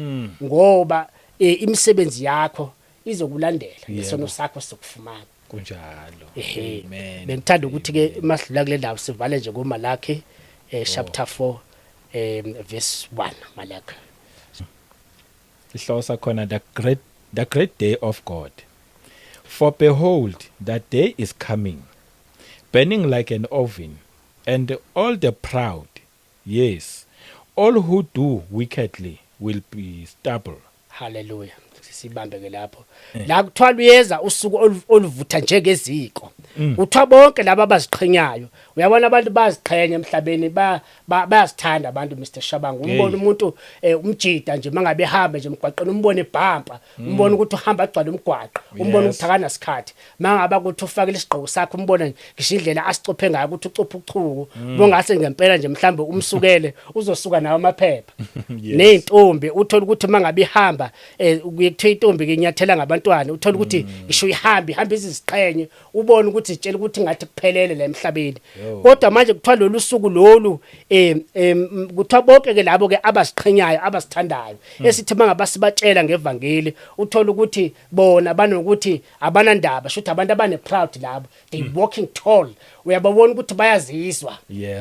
Ngoba imisebenzi yakho izokulandela, isono sakho sizokufumana. Kunjalo. Amen. Bengithanda ukuthi ke masidlula kule ndawo sivale nje kuMalaki chapter 4 verse 1, Malaki. Isihloko sakhona, the great day of God. For behold, the day is coming, burning like an oven, and all the proud, yes, all who do wickedly will be stubble. Hallelujah. Sibambe ke lapho. La kuthiwa luyeza usuku oluvutha njengeziko. Kuthiwa bonke laba abaziqhenyayo. Uyabona abantu baziqhenya emhlabeni, bayazithanda abantu Mr Shabangu. Umbona umuntu umjida nje mangabe ehamba nje emgwaqeni, umbone ebhampa, umbone ukuthi uhamba agcwale umgwaqo, umbone ukuthi akanasikhathi. Mangaba ukuthi ufakile isigqoko sakhe, umbone ngisho indlela asicophe ngayo ukuthi ucophe uchuku. Bongase ngempela nje mhlambe umsukele uzosuka nawo amaphepha. Nezintombi uthola ukuthi mangabe ihamba, kuthiwa intombi ke inyathela ngabantwana, uthola ukuthi ngisho ihamba ihamba iziziqhenye, ubone ukuthi itshela ukuthi ngathi kuphelele la emhlabeni. Kodwa manje kuthiwa lolu suku lolu, kuthiwa bonke ke labo ke abaziqhenyayo, abasithandayo, esithi mangaba sibatshela ngevangeli, uthola ukuthi bona banokuthi abanandaba, shuthi abantu abane proud labo, they walking tall, uyababona ukuthi bayazizwa.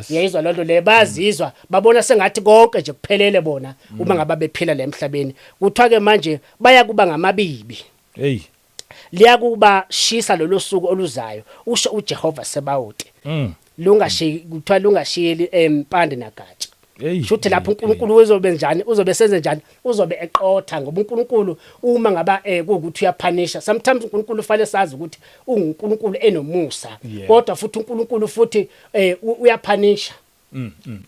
Uyayizwa lonto le, bayazizwa, babona sengathi konke nje kuphelele bona uma ngaba bephila la emhlabeni. Kuthiwa ke manje bayakuba ngamabibi. Hey. Liyakuba shisa lolu suku oluzayo, usho uJehova Sebawoti. Lungashiyi, kuthiwa lungashiyeli empande nagatsha. Hey, Shuthi lapho hey, uNkulunkulu uzobe njani, uzobe senze njani, uzobe eqotha, ngoba uNkulunkulu uma ngaba kuwukuthi uyaphanisha, sometimes uNkulunkulu ufanele sazi ukuthi unguNkulunkulu enomusa, kodwa futhi uNkulunkulu futhi uyaphanisha.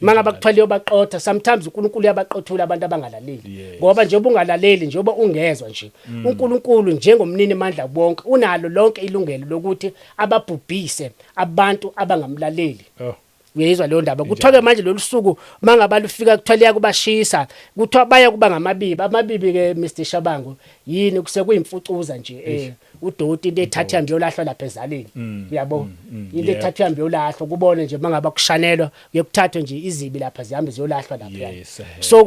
Mangaba kuthiwa liyobaqotha, sometimes uNkulunkulu uyabaqothula abantu abangalaleli, ngoba njengoba ungalaleli, njengoba ungezwa nje, uNkulunkulu njengomnini mandla bonke unalo lonke ilungelo lokuthi ababhubhise abantu abangamlaleli. Uyayizwa leyo ndaba? Kuthiwa ke manje lolu suku mangaba lufika, kuthiwa liyakubashisa, kuthiwa baya kuba ngamabibi. Amabibi ke, Mr Shabangu, yini? Kusekuyimfucuza nje, udoti, into ethatha ihambe yolahlwa lapha ezaleni, uyabo, into ethatha ihambe yolahlwa, kubone nje mangaba kushanelwa, kuye kuthathwe nje izibi lapha, zihambe ziyolahlwa lapha. So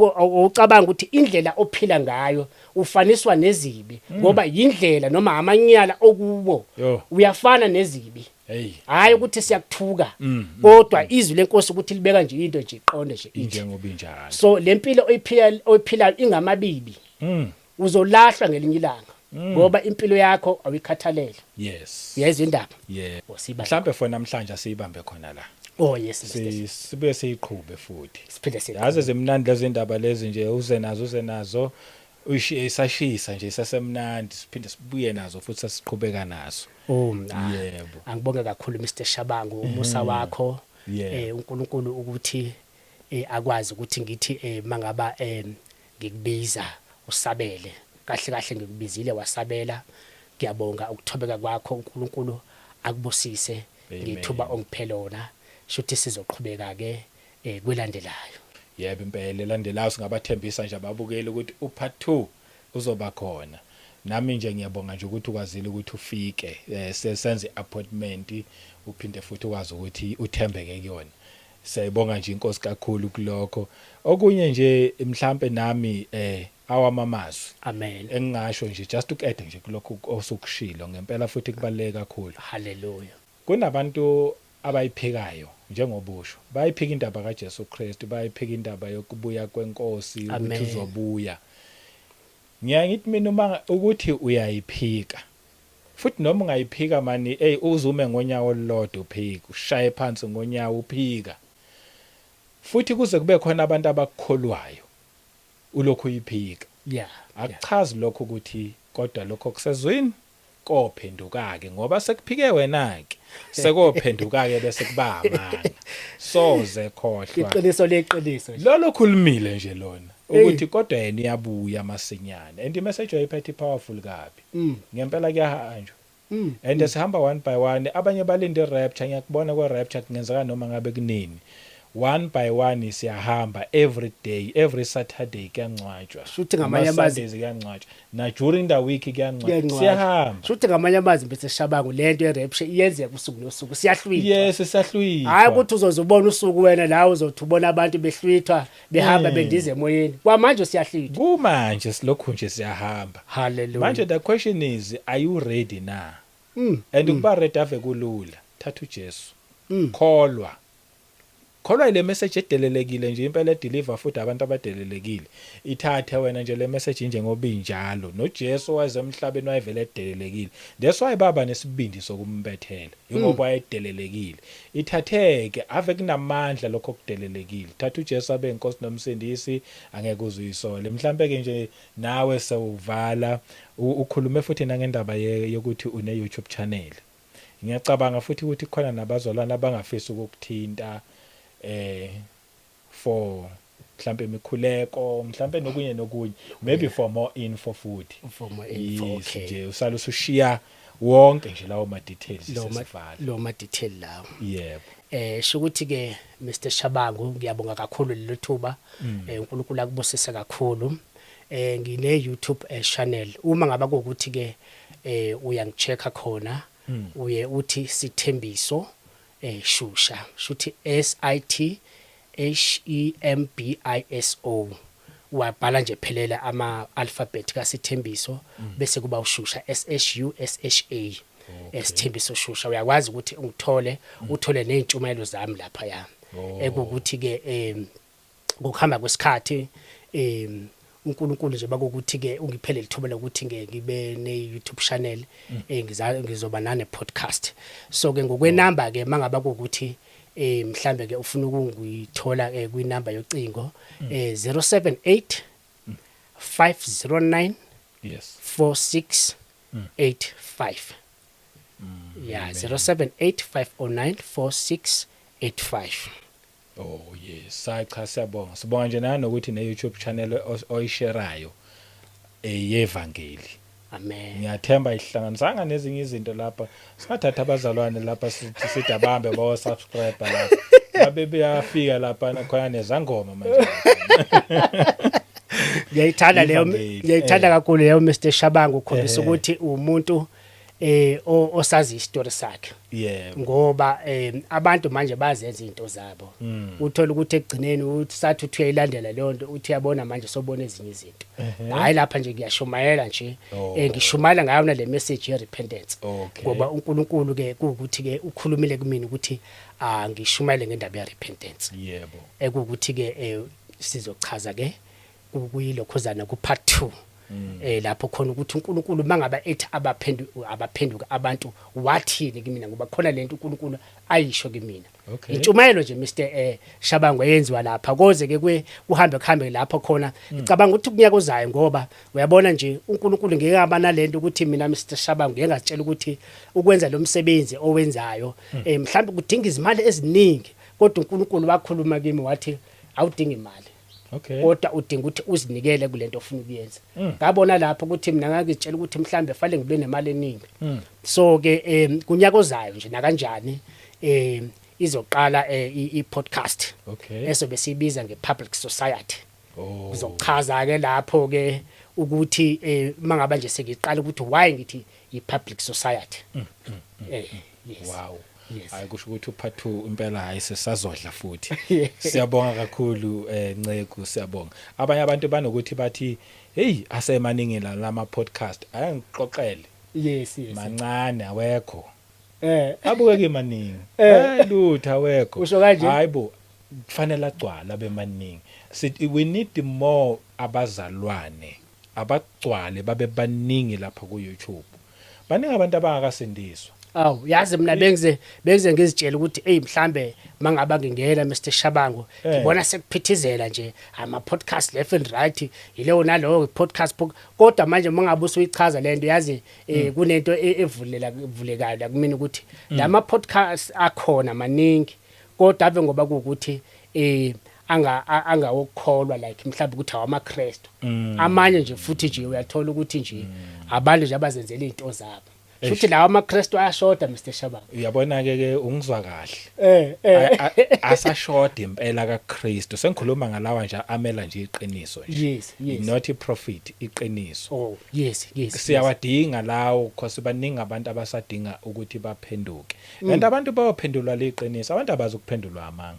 ucabanga ukuthi indlela ophila ngayo ufaniswa nezibi, ngoba yindlela noma amanyala okuwo, uyafana nezibi. Hayi ukuthi siyakuthuka, kodwa izwi lenkosi ukuthi libeka nje into nje iqonde nje ithi Injengoba injalo. So lempilo oyiphilayo ingamabibi. Uzolahlwa ngelinye ilanga ngoba impilo yakho awuyikhathalele. Uyayizwa indaba? Yeah. Osiba Mhlambe for namhlanje asiyibambe khona la. Oh yes, Mr. Sibuye siyiqhube futhi. Siphinde siyiqhube. Yazi zimnandi lezi ndaba lezi nje, uze nazo, uze nazo, ushiye isashisa nje, isasemnandi, siphinde sibuye nazo futhi, sasiqhubeka nazo. Oh, ah, angibonge kakhulu, Mr Shabangu, umusa wakho. UNkulunkulu ukuthi akwazi ukuthi ngithi mangaba ngikubiza usabele. Kahle kahle ngikubizile wasabela. Ngiyabonga ukuthobeka kwakho, uNkulunkulu akubusise Amen. ngethuba ongiphe lona. Shuthi sizoqhubeka ke kwelandelayo. Yebo, impela, elandelayo singabathembisa nje ababukeli ukuthi upart 2 uzoba khona. Nami nje ngiyabonga nje ukuthi ukwazile ukuthi ufike, senze appointment, uphinde futhi ukwazi ukuthi uthembeke kuyona. Siyayibonga nje inkosi kakhulu kulokho. Okunye nje mhlambe nami awamamazwi Amen. engingasho nje, just ukuadd nje kulokho osukushilo, ngempela futhi kubaluleke kakhulu. Hallelujah. Kunabantu abayiphikayo, njengobusho, bayiphika indaba kaJesu Kristu, bayiphika indaba yokubuya kwenkosi ukuthi Amen. uzobuya. Ngiyaye ngithi mina, uma ukuthi uyayiphika futhi noma ungayiphika mani, hey, uzume ngonyawo olulodwa uphika, ushaye phansi ngonyawo uphika futhi, kuze kube khona abantu abakukholwayo ulokhu uyiphika, akuchazi lokho ukuthi kodwa lokho kusezwini kophenduka ke, ngoba sekuphike wena ke, sekophenduka ke bese kuba amanga, soze khohlwa. Iqiniso leqiniso nje. Lolo khulumile nje lona ukuthi kodwa yena uyabuya masinyane, and imessage oyiphethe powerful kabi. Ngempela kuyahanjwa and sihamba one by one. Abanye balinde i-rapture, ngiyakubona kwe-rapture kungenzeka noma ngabe kunini. One by one siyahamba, every day, every Saturday kuyangcwatshwa. Shuthi ngamanye amazwi- Sundays kuyangcwatshwa, na during the week kuyangcwatshwa. Kuyangcwatshwa. Siyahamba. Shuthi ngamanye amazwi, Mr Shabangu, lento yerapture iyenzeka usuku nosuku, siyahlwithwa. Yes, siyahlwithwa. Hayi ukuthi uzoze ubone usuku wena la uzothi ubona abantu behlwithwa, behamba, bendiza emoyeni. Kwamanje siyahlwithwa. Kumanje silokhu nje siyahamba. Hallelujah. Manje the question is, are you ready na? And ukuba ready ave kulula. Thatha uJesu, kholwa, kholwa ile message edelelekile nje impela, edeliver futhi abantu abadelelekile. Ithathe wena nje le message njengoba injalo. NoJesu wayeze emhlabeni wayevele edelelekile, that's why baba nesibindi sokumbethela, ingoba wayedelelekile. Ithatheke, ave kunamandla lokho kudelelekile. Thatha uJesu abe inkosi nomsindisi, angeke uzuyisole. Mhlambe ke nje nawe sewuvala, ukhulume futhi nangendaba yokuthi une YouTube channel. Ngiyacabanga futhi ukuthi kukhona nabazalwane abangafisa ukukuthinta for mhlambe imikhuleko, mhlambe nokunye nokunye, maybe for more info futhi. For more info. Yes, Okay. Nje usala usushiya wonke nje lawo ma details, Lo ma sesivala. Lo ma detail lawo. Yebo. Shukuthi ke, Mr Shabangu, ngiyabonga kakhulu lelo thuba. UNkulunkulu akubusise kakhulu. Ngine YouTube channel. Uma ngaba kuukuthi ke uyangichecka khona, uye uthi Sithembiso Shusha. Shuthi S I T H E M B I S O. Wabhala nje phelela ama alphabet kaSithembiso, bese kuba uShusha, S H U S H A. Esithembiso Shusha, uyakwazi ukuthi ungithole, uthole nezintshumayelo zami lapha ya. Ekukuthi ke ngokuhamba kwesikhathi uNkulunkulu nje bakukuthi ke ungiphele lithuba lokuthi ke ngibe ne YouTube channel, ngizoba nane podcast. So ke ngokwenamba ke mangaba kukuthi Mhlambe ke ufuna ukungithola kwinamba yocingo, 078 509 4685. Yeah, 078 509 4685. Oh yes, hayi cha, siyabonga. Sibonga nje nanokuthi ne YouTube channel oyisherayo eyevangeli. Amen. Ngiyathemba ihlanganisanga nezinye izinto lapha. Singathatha abazalwane lapha sithi sidabambe bawo subscribe lapha. Babe beyafika lapha khona nezangoma manje. Ngiyayithanda leyo. Ivangeli, Ngiyayithanda kakhulu leyo, Mr Shabangu, ukhombisa ukuthi umuntu osazi isitori sakhe, ngoba abantu manje bazenza izinto zabo, uthola ukuthi ekugcineni uthi sathi uthi uyayilandela leyo nto, uthi uyabona manje sobona ezinye izinto. Hayi, lapha nje ngiyashumayela nje. Ngishumayela ngayo le message ye repentance, ngoba uNkulunkulu ke kuukuthi ke ukhulumile kumina ukuthi ah, ngishumayele ngendaba ye repentance, ekuwukuthi ke sizochaza ke kuyilokhuzana ku part 2, lapho khona ukuthi uNkulunkulu mangaba ethi abaphenduka abantu, wathini kimina, ngoba khona lento uNkulunkulu ayisho kimina. Intshumayelo nje, Mr Shabangu, eyenziwa lapha koze ke kuhambe kuhambe lapho khona. Ngicabanga ukuthi kunyaka ozayo, ngoba uyabona nje uNkulunkulu ngeke aba nalento ukuthi mina, Mr Shabangu, ngeke ngazitshela ukuthi ukwenza lo msebenzi owenzayo mhlawumbe kudinga izimali eziningi, kodwa uNkulunkulu wakhuluma kimi wathi awudingi imali, kodwa udinga ukuthi uzinikele kulento ofuna ukuyenza. Ngabona lapho ukuthi mina ngangitshela ukuthi mhlambe fanele ngibe nemali eningi. So ke kunyaka ozayo nje nakanjani izoqala i-podcast esobe siyibiza nge-public society. Kuzochaza ke lapho ke ukuthi mangaba nje sengiqala ukuthi why ngithi i-public society. Yes. Yes. Hayi, kusho ukuthi upart 2 impela, hayi, sesazodla futhi. Siyabonga kakhulu, Nceku, siyabonga. Abanye abantu banokuthi bathi, "Hey, asemaningi la lama podcast." Ayangixoxele. Yes. Mancane, awekho. Abukeke maningi. Lutho, awekho. Usho kanje? Hayibo, kufanele agcwale abe maningi. Sithi we need more abazalwane abagcwale babe baningi lapha ku YouTube. Baningi abantu abangakasindiswa. Awu, yazi mina bengize ngizitshela ukuthi hey, mhlambe mangaba ngingena, Mr Shabangu, ngibona sekuphithizela nje ama podcast left and right, yileyo nalowo podcast, kodwa manje mangabe usuyichaza lento, yazi, kunento evulela vulekayo la kumina ukuthi lama podcast akhona maningi, kodwa ave ngoba kuukuthi angawokukholwa, like mhlawumbe ukuthi awamaKristu amanye nje, futhi nje uyathola ukuthi nje abantu nje abazenzela izinto zabo, futhi lawa amaKristu ayashoda, Mr Shabangu. Uyabona ke ungizwa kahle. Asashoda impela kaKristu. Sengikhuluma ngalawa nje amela nje iqiniso nje. Not iprofit, iqiniso. Oh yes. Siyawadinga lawo because baningi abantu abasadinga ukuthi baphenduke. And abantu bayophendulwa liqiniso, abantu abazi ukuphendulwa amanga.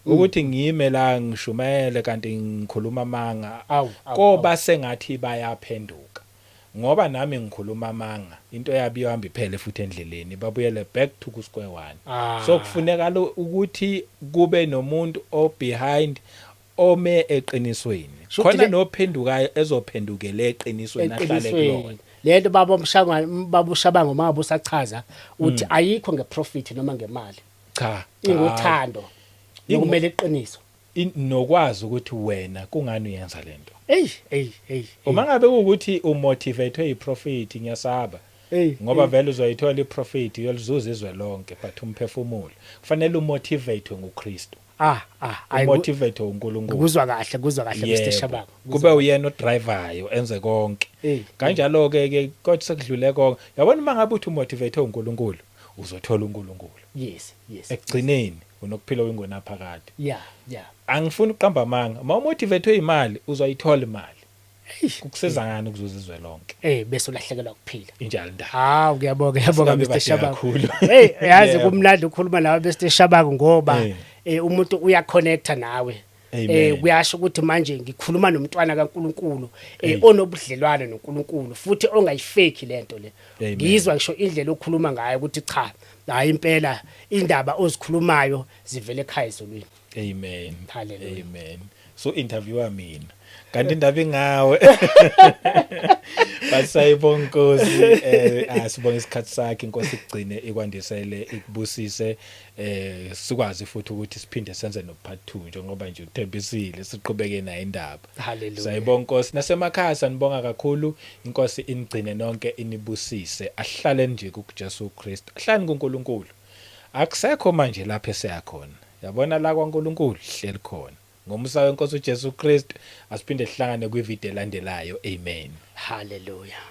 Ukuthi ngime la ngishumayele kanti ngikhuluma amanga, Awu, awu, koba sengathi bayaphenduka. Ngoba nami ngikhuluma amanga, into yabi yohamba iphele futhi endleleni, babuyele back to ku square one. So kufuneka lo ukuthi kube nomuntu o behind ome eqinisweni. Shuthi Khona nophendukayo ezophendukele eqinisweni, ahlale kulona. Eqinisweni lento, baba umshangwa, baba uShabangu, mangabe usachaza uthi ayikho ngeprofit noma ngemali, Cha, cha. Ingothando nokumele iqiniso. Nokwazi ukuthi wena kungani uyenza lento. Hey, hey, hey. Uma ngabe kuwukuthi umotivate iprofit, ngiyasaba. Ngoba vele uzoyithola iprofit, uyolizuza izwe lonke, but umphefumulo kufanele umotivate nguKristu. Ah, ayi. Umotivate uNkulunkulu. Kuzwa kahle, kuzwa kahle, Mr Shabangu. Kube uyena odrivayo enze konke. Kanjalo ke kodwa sekudlule konke, yabona, uma ngabe uthi umotivate uNkulunkulu, uzothola uNkulunkulu. Ekugcineni unokuphila oyingonaphakade. Angifuni ukuqamba amanga, uma umotivate imali, uzoyithola imali. Kukusiza ngani ukuzuza izwe lonke Bese ulahlekelwa kuphila? Injalo indaba. Hawu, ngiyabonga, ngiyabonga, Singabe Mr bade Shabangu. kakhulu. Hey, yazi, kumnandi ukukhuluma nawe, Mr Shabangu, ngoba umuntu uyaconnecta nawe. Amen. Kuyasho ukuthi manje ngikhuluma nomntwana kaNkuluNkulu Hey. onobudlelwane noNkulunkulu futhi ongayifake lento le. Amen. Ngizwa ngisho indlela okhuluma ngayo ukuthi cha, hayi, impela indaba ozikhulumayo zivele ekhaya ezulwini. Amen. Hallelujah. Amen. So interviewer mina kanti indaba ingawe, But sayibonga Nkosi, asibonga isikhathi sakhe. Inkosi igcine, ikwandisele, ikubusise, sikwazi futhi ukuthi siphinde senze no part 2 njengoba nje uthembisile, siqhubeke nayo indaba. Hallelujah. Sayibonga Nkosi. Nasemakhaya sanibonga kakhulu. Inkosi inigcine nonke, inibusise. Ahlale nje kuJesu Kristu, ahlani kuNkulunkulu. Akusekho manje lapho eseyakhona, yabona la kwaNkulunkulu hleli khona ngomusa wenkosi uJesu Kristu. Asiphinde sihlangane kwivideo elandelayo. Amen. Hallelujah.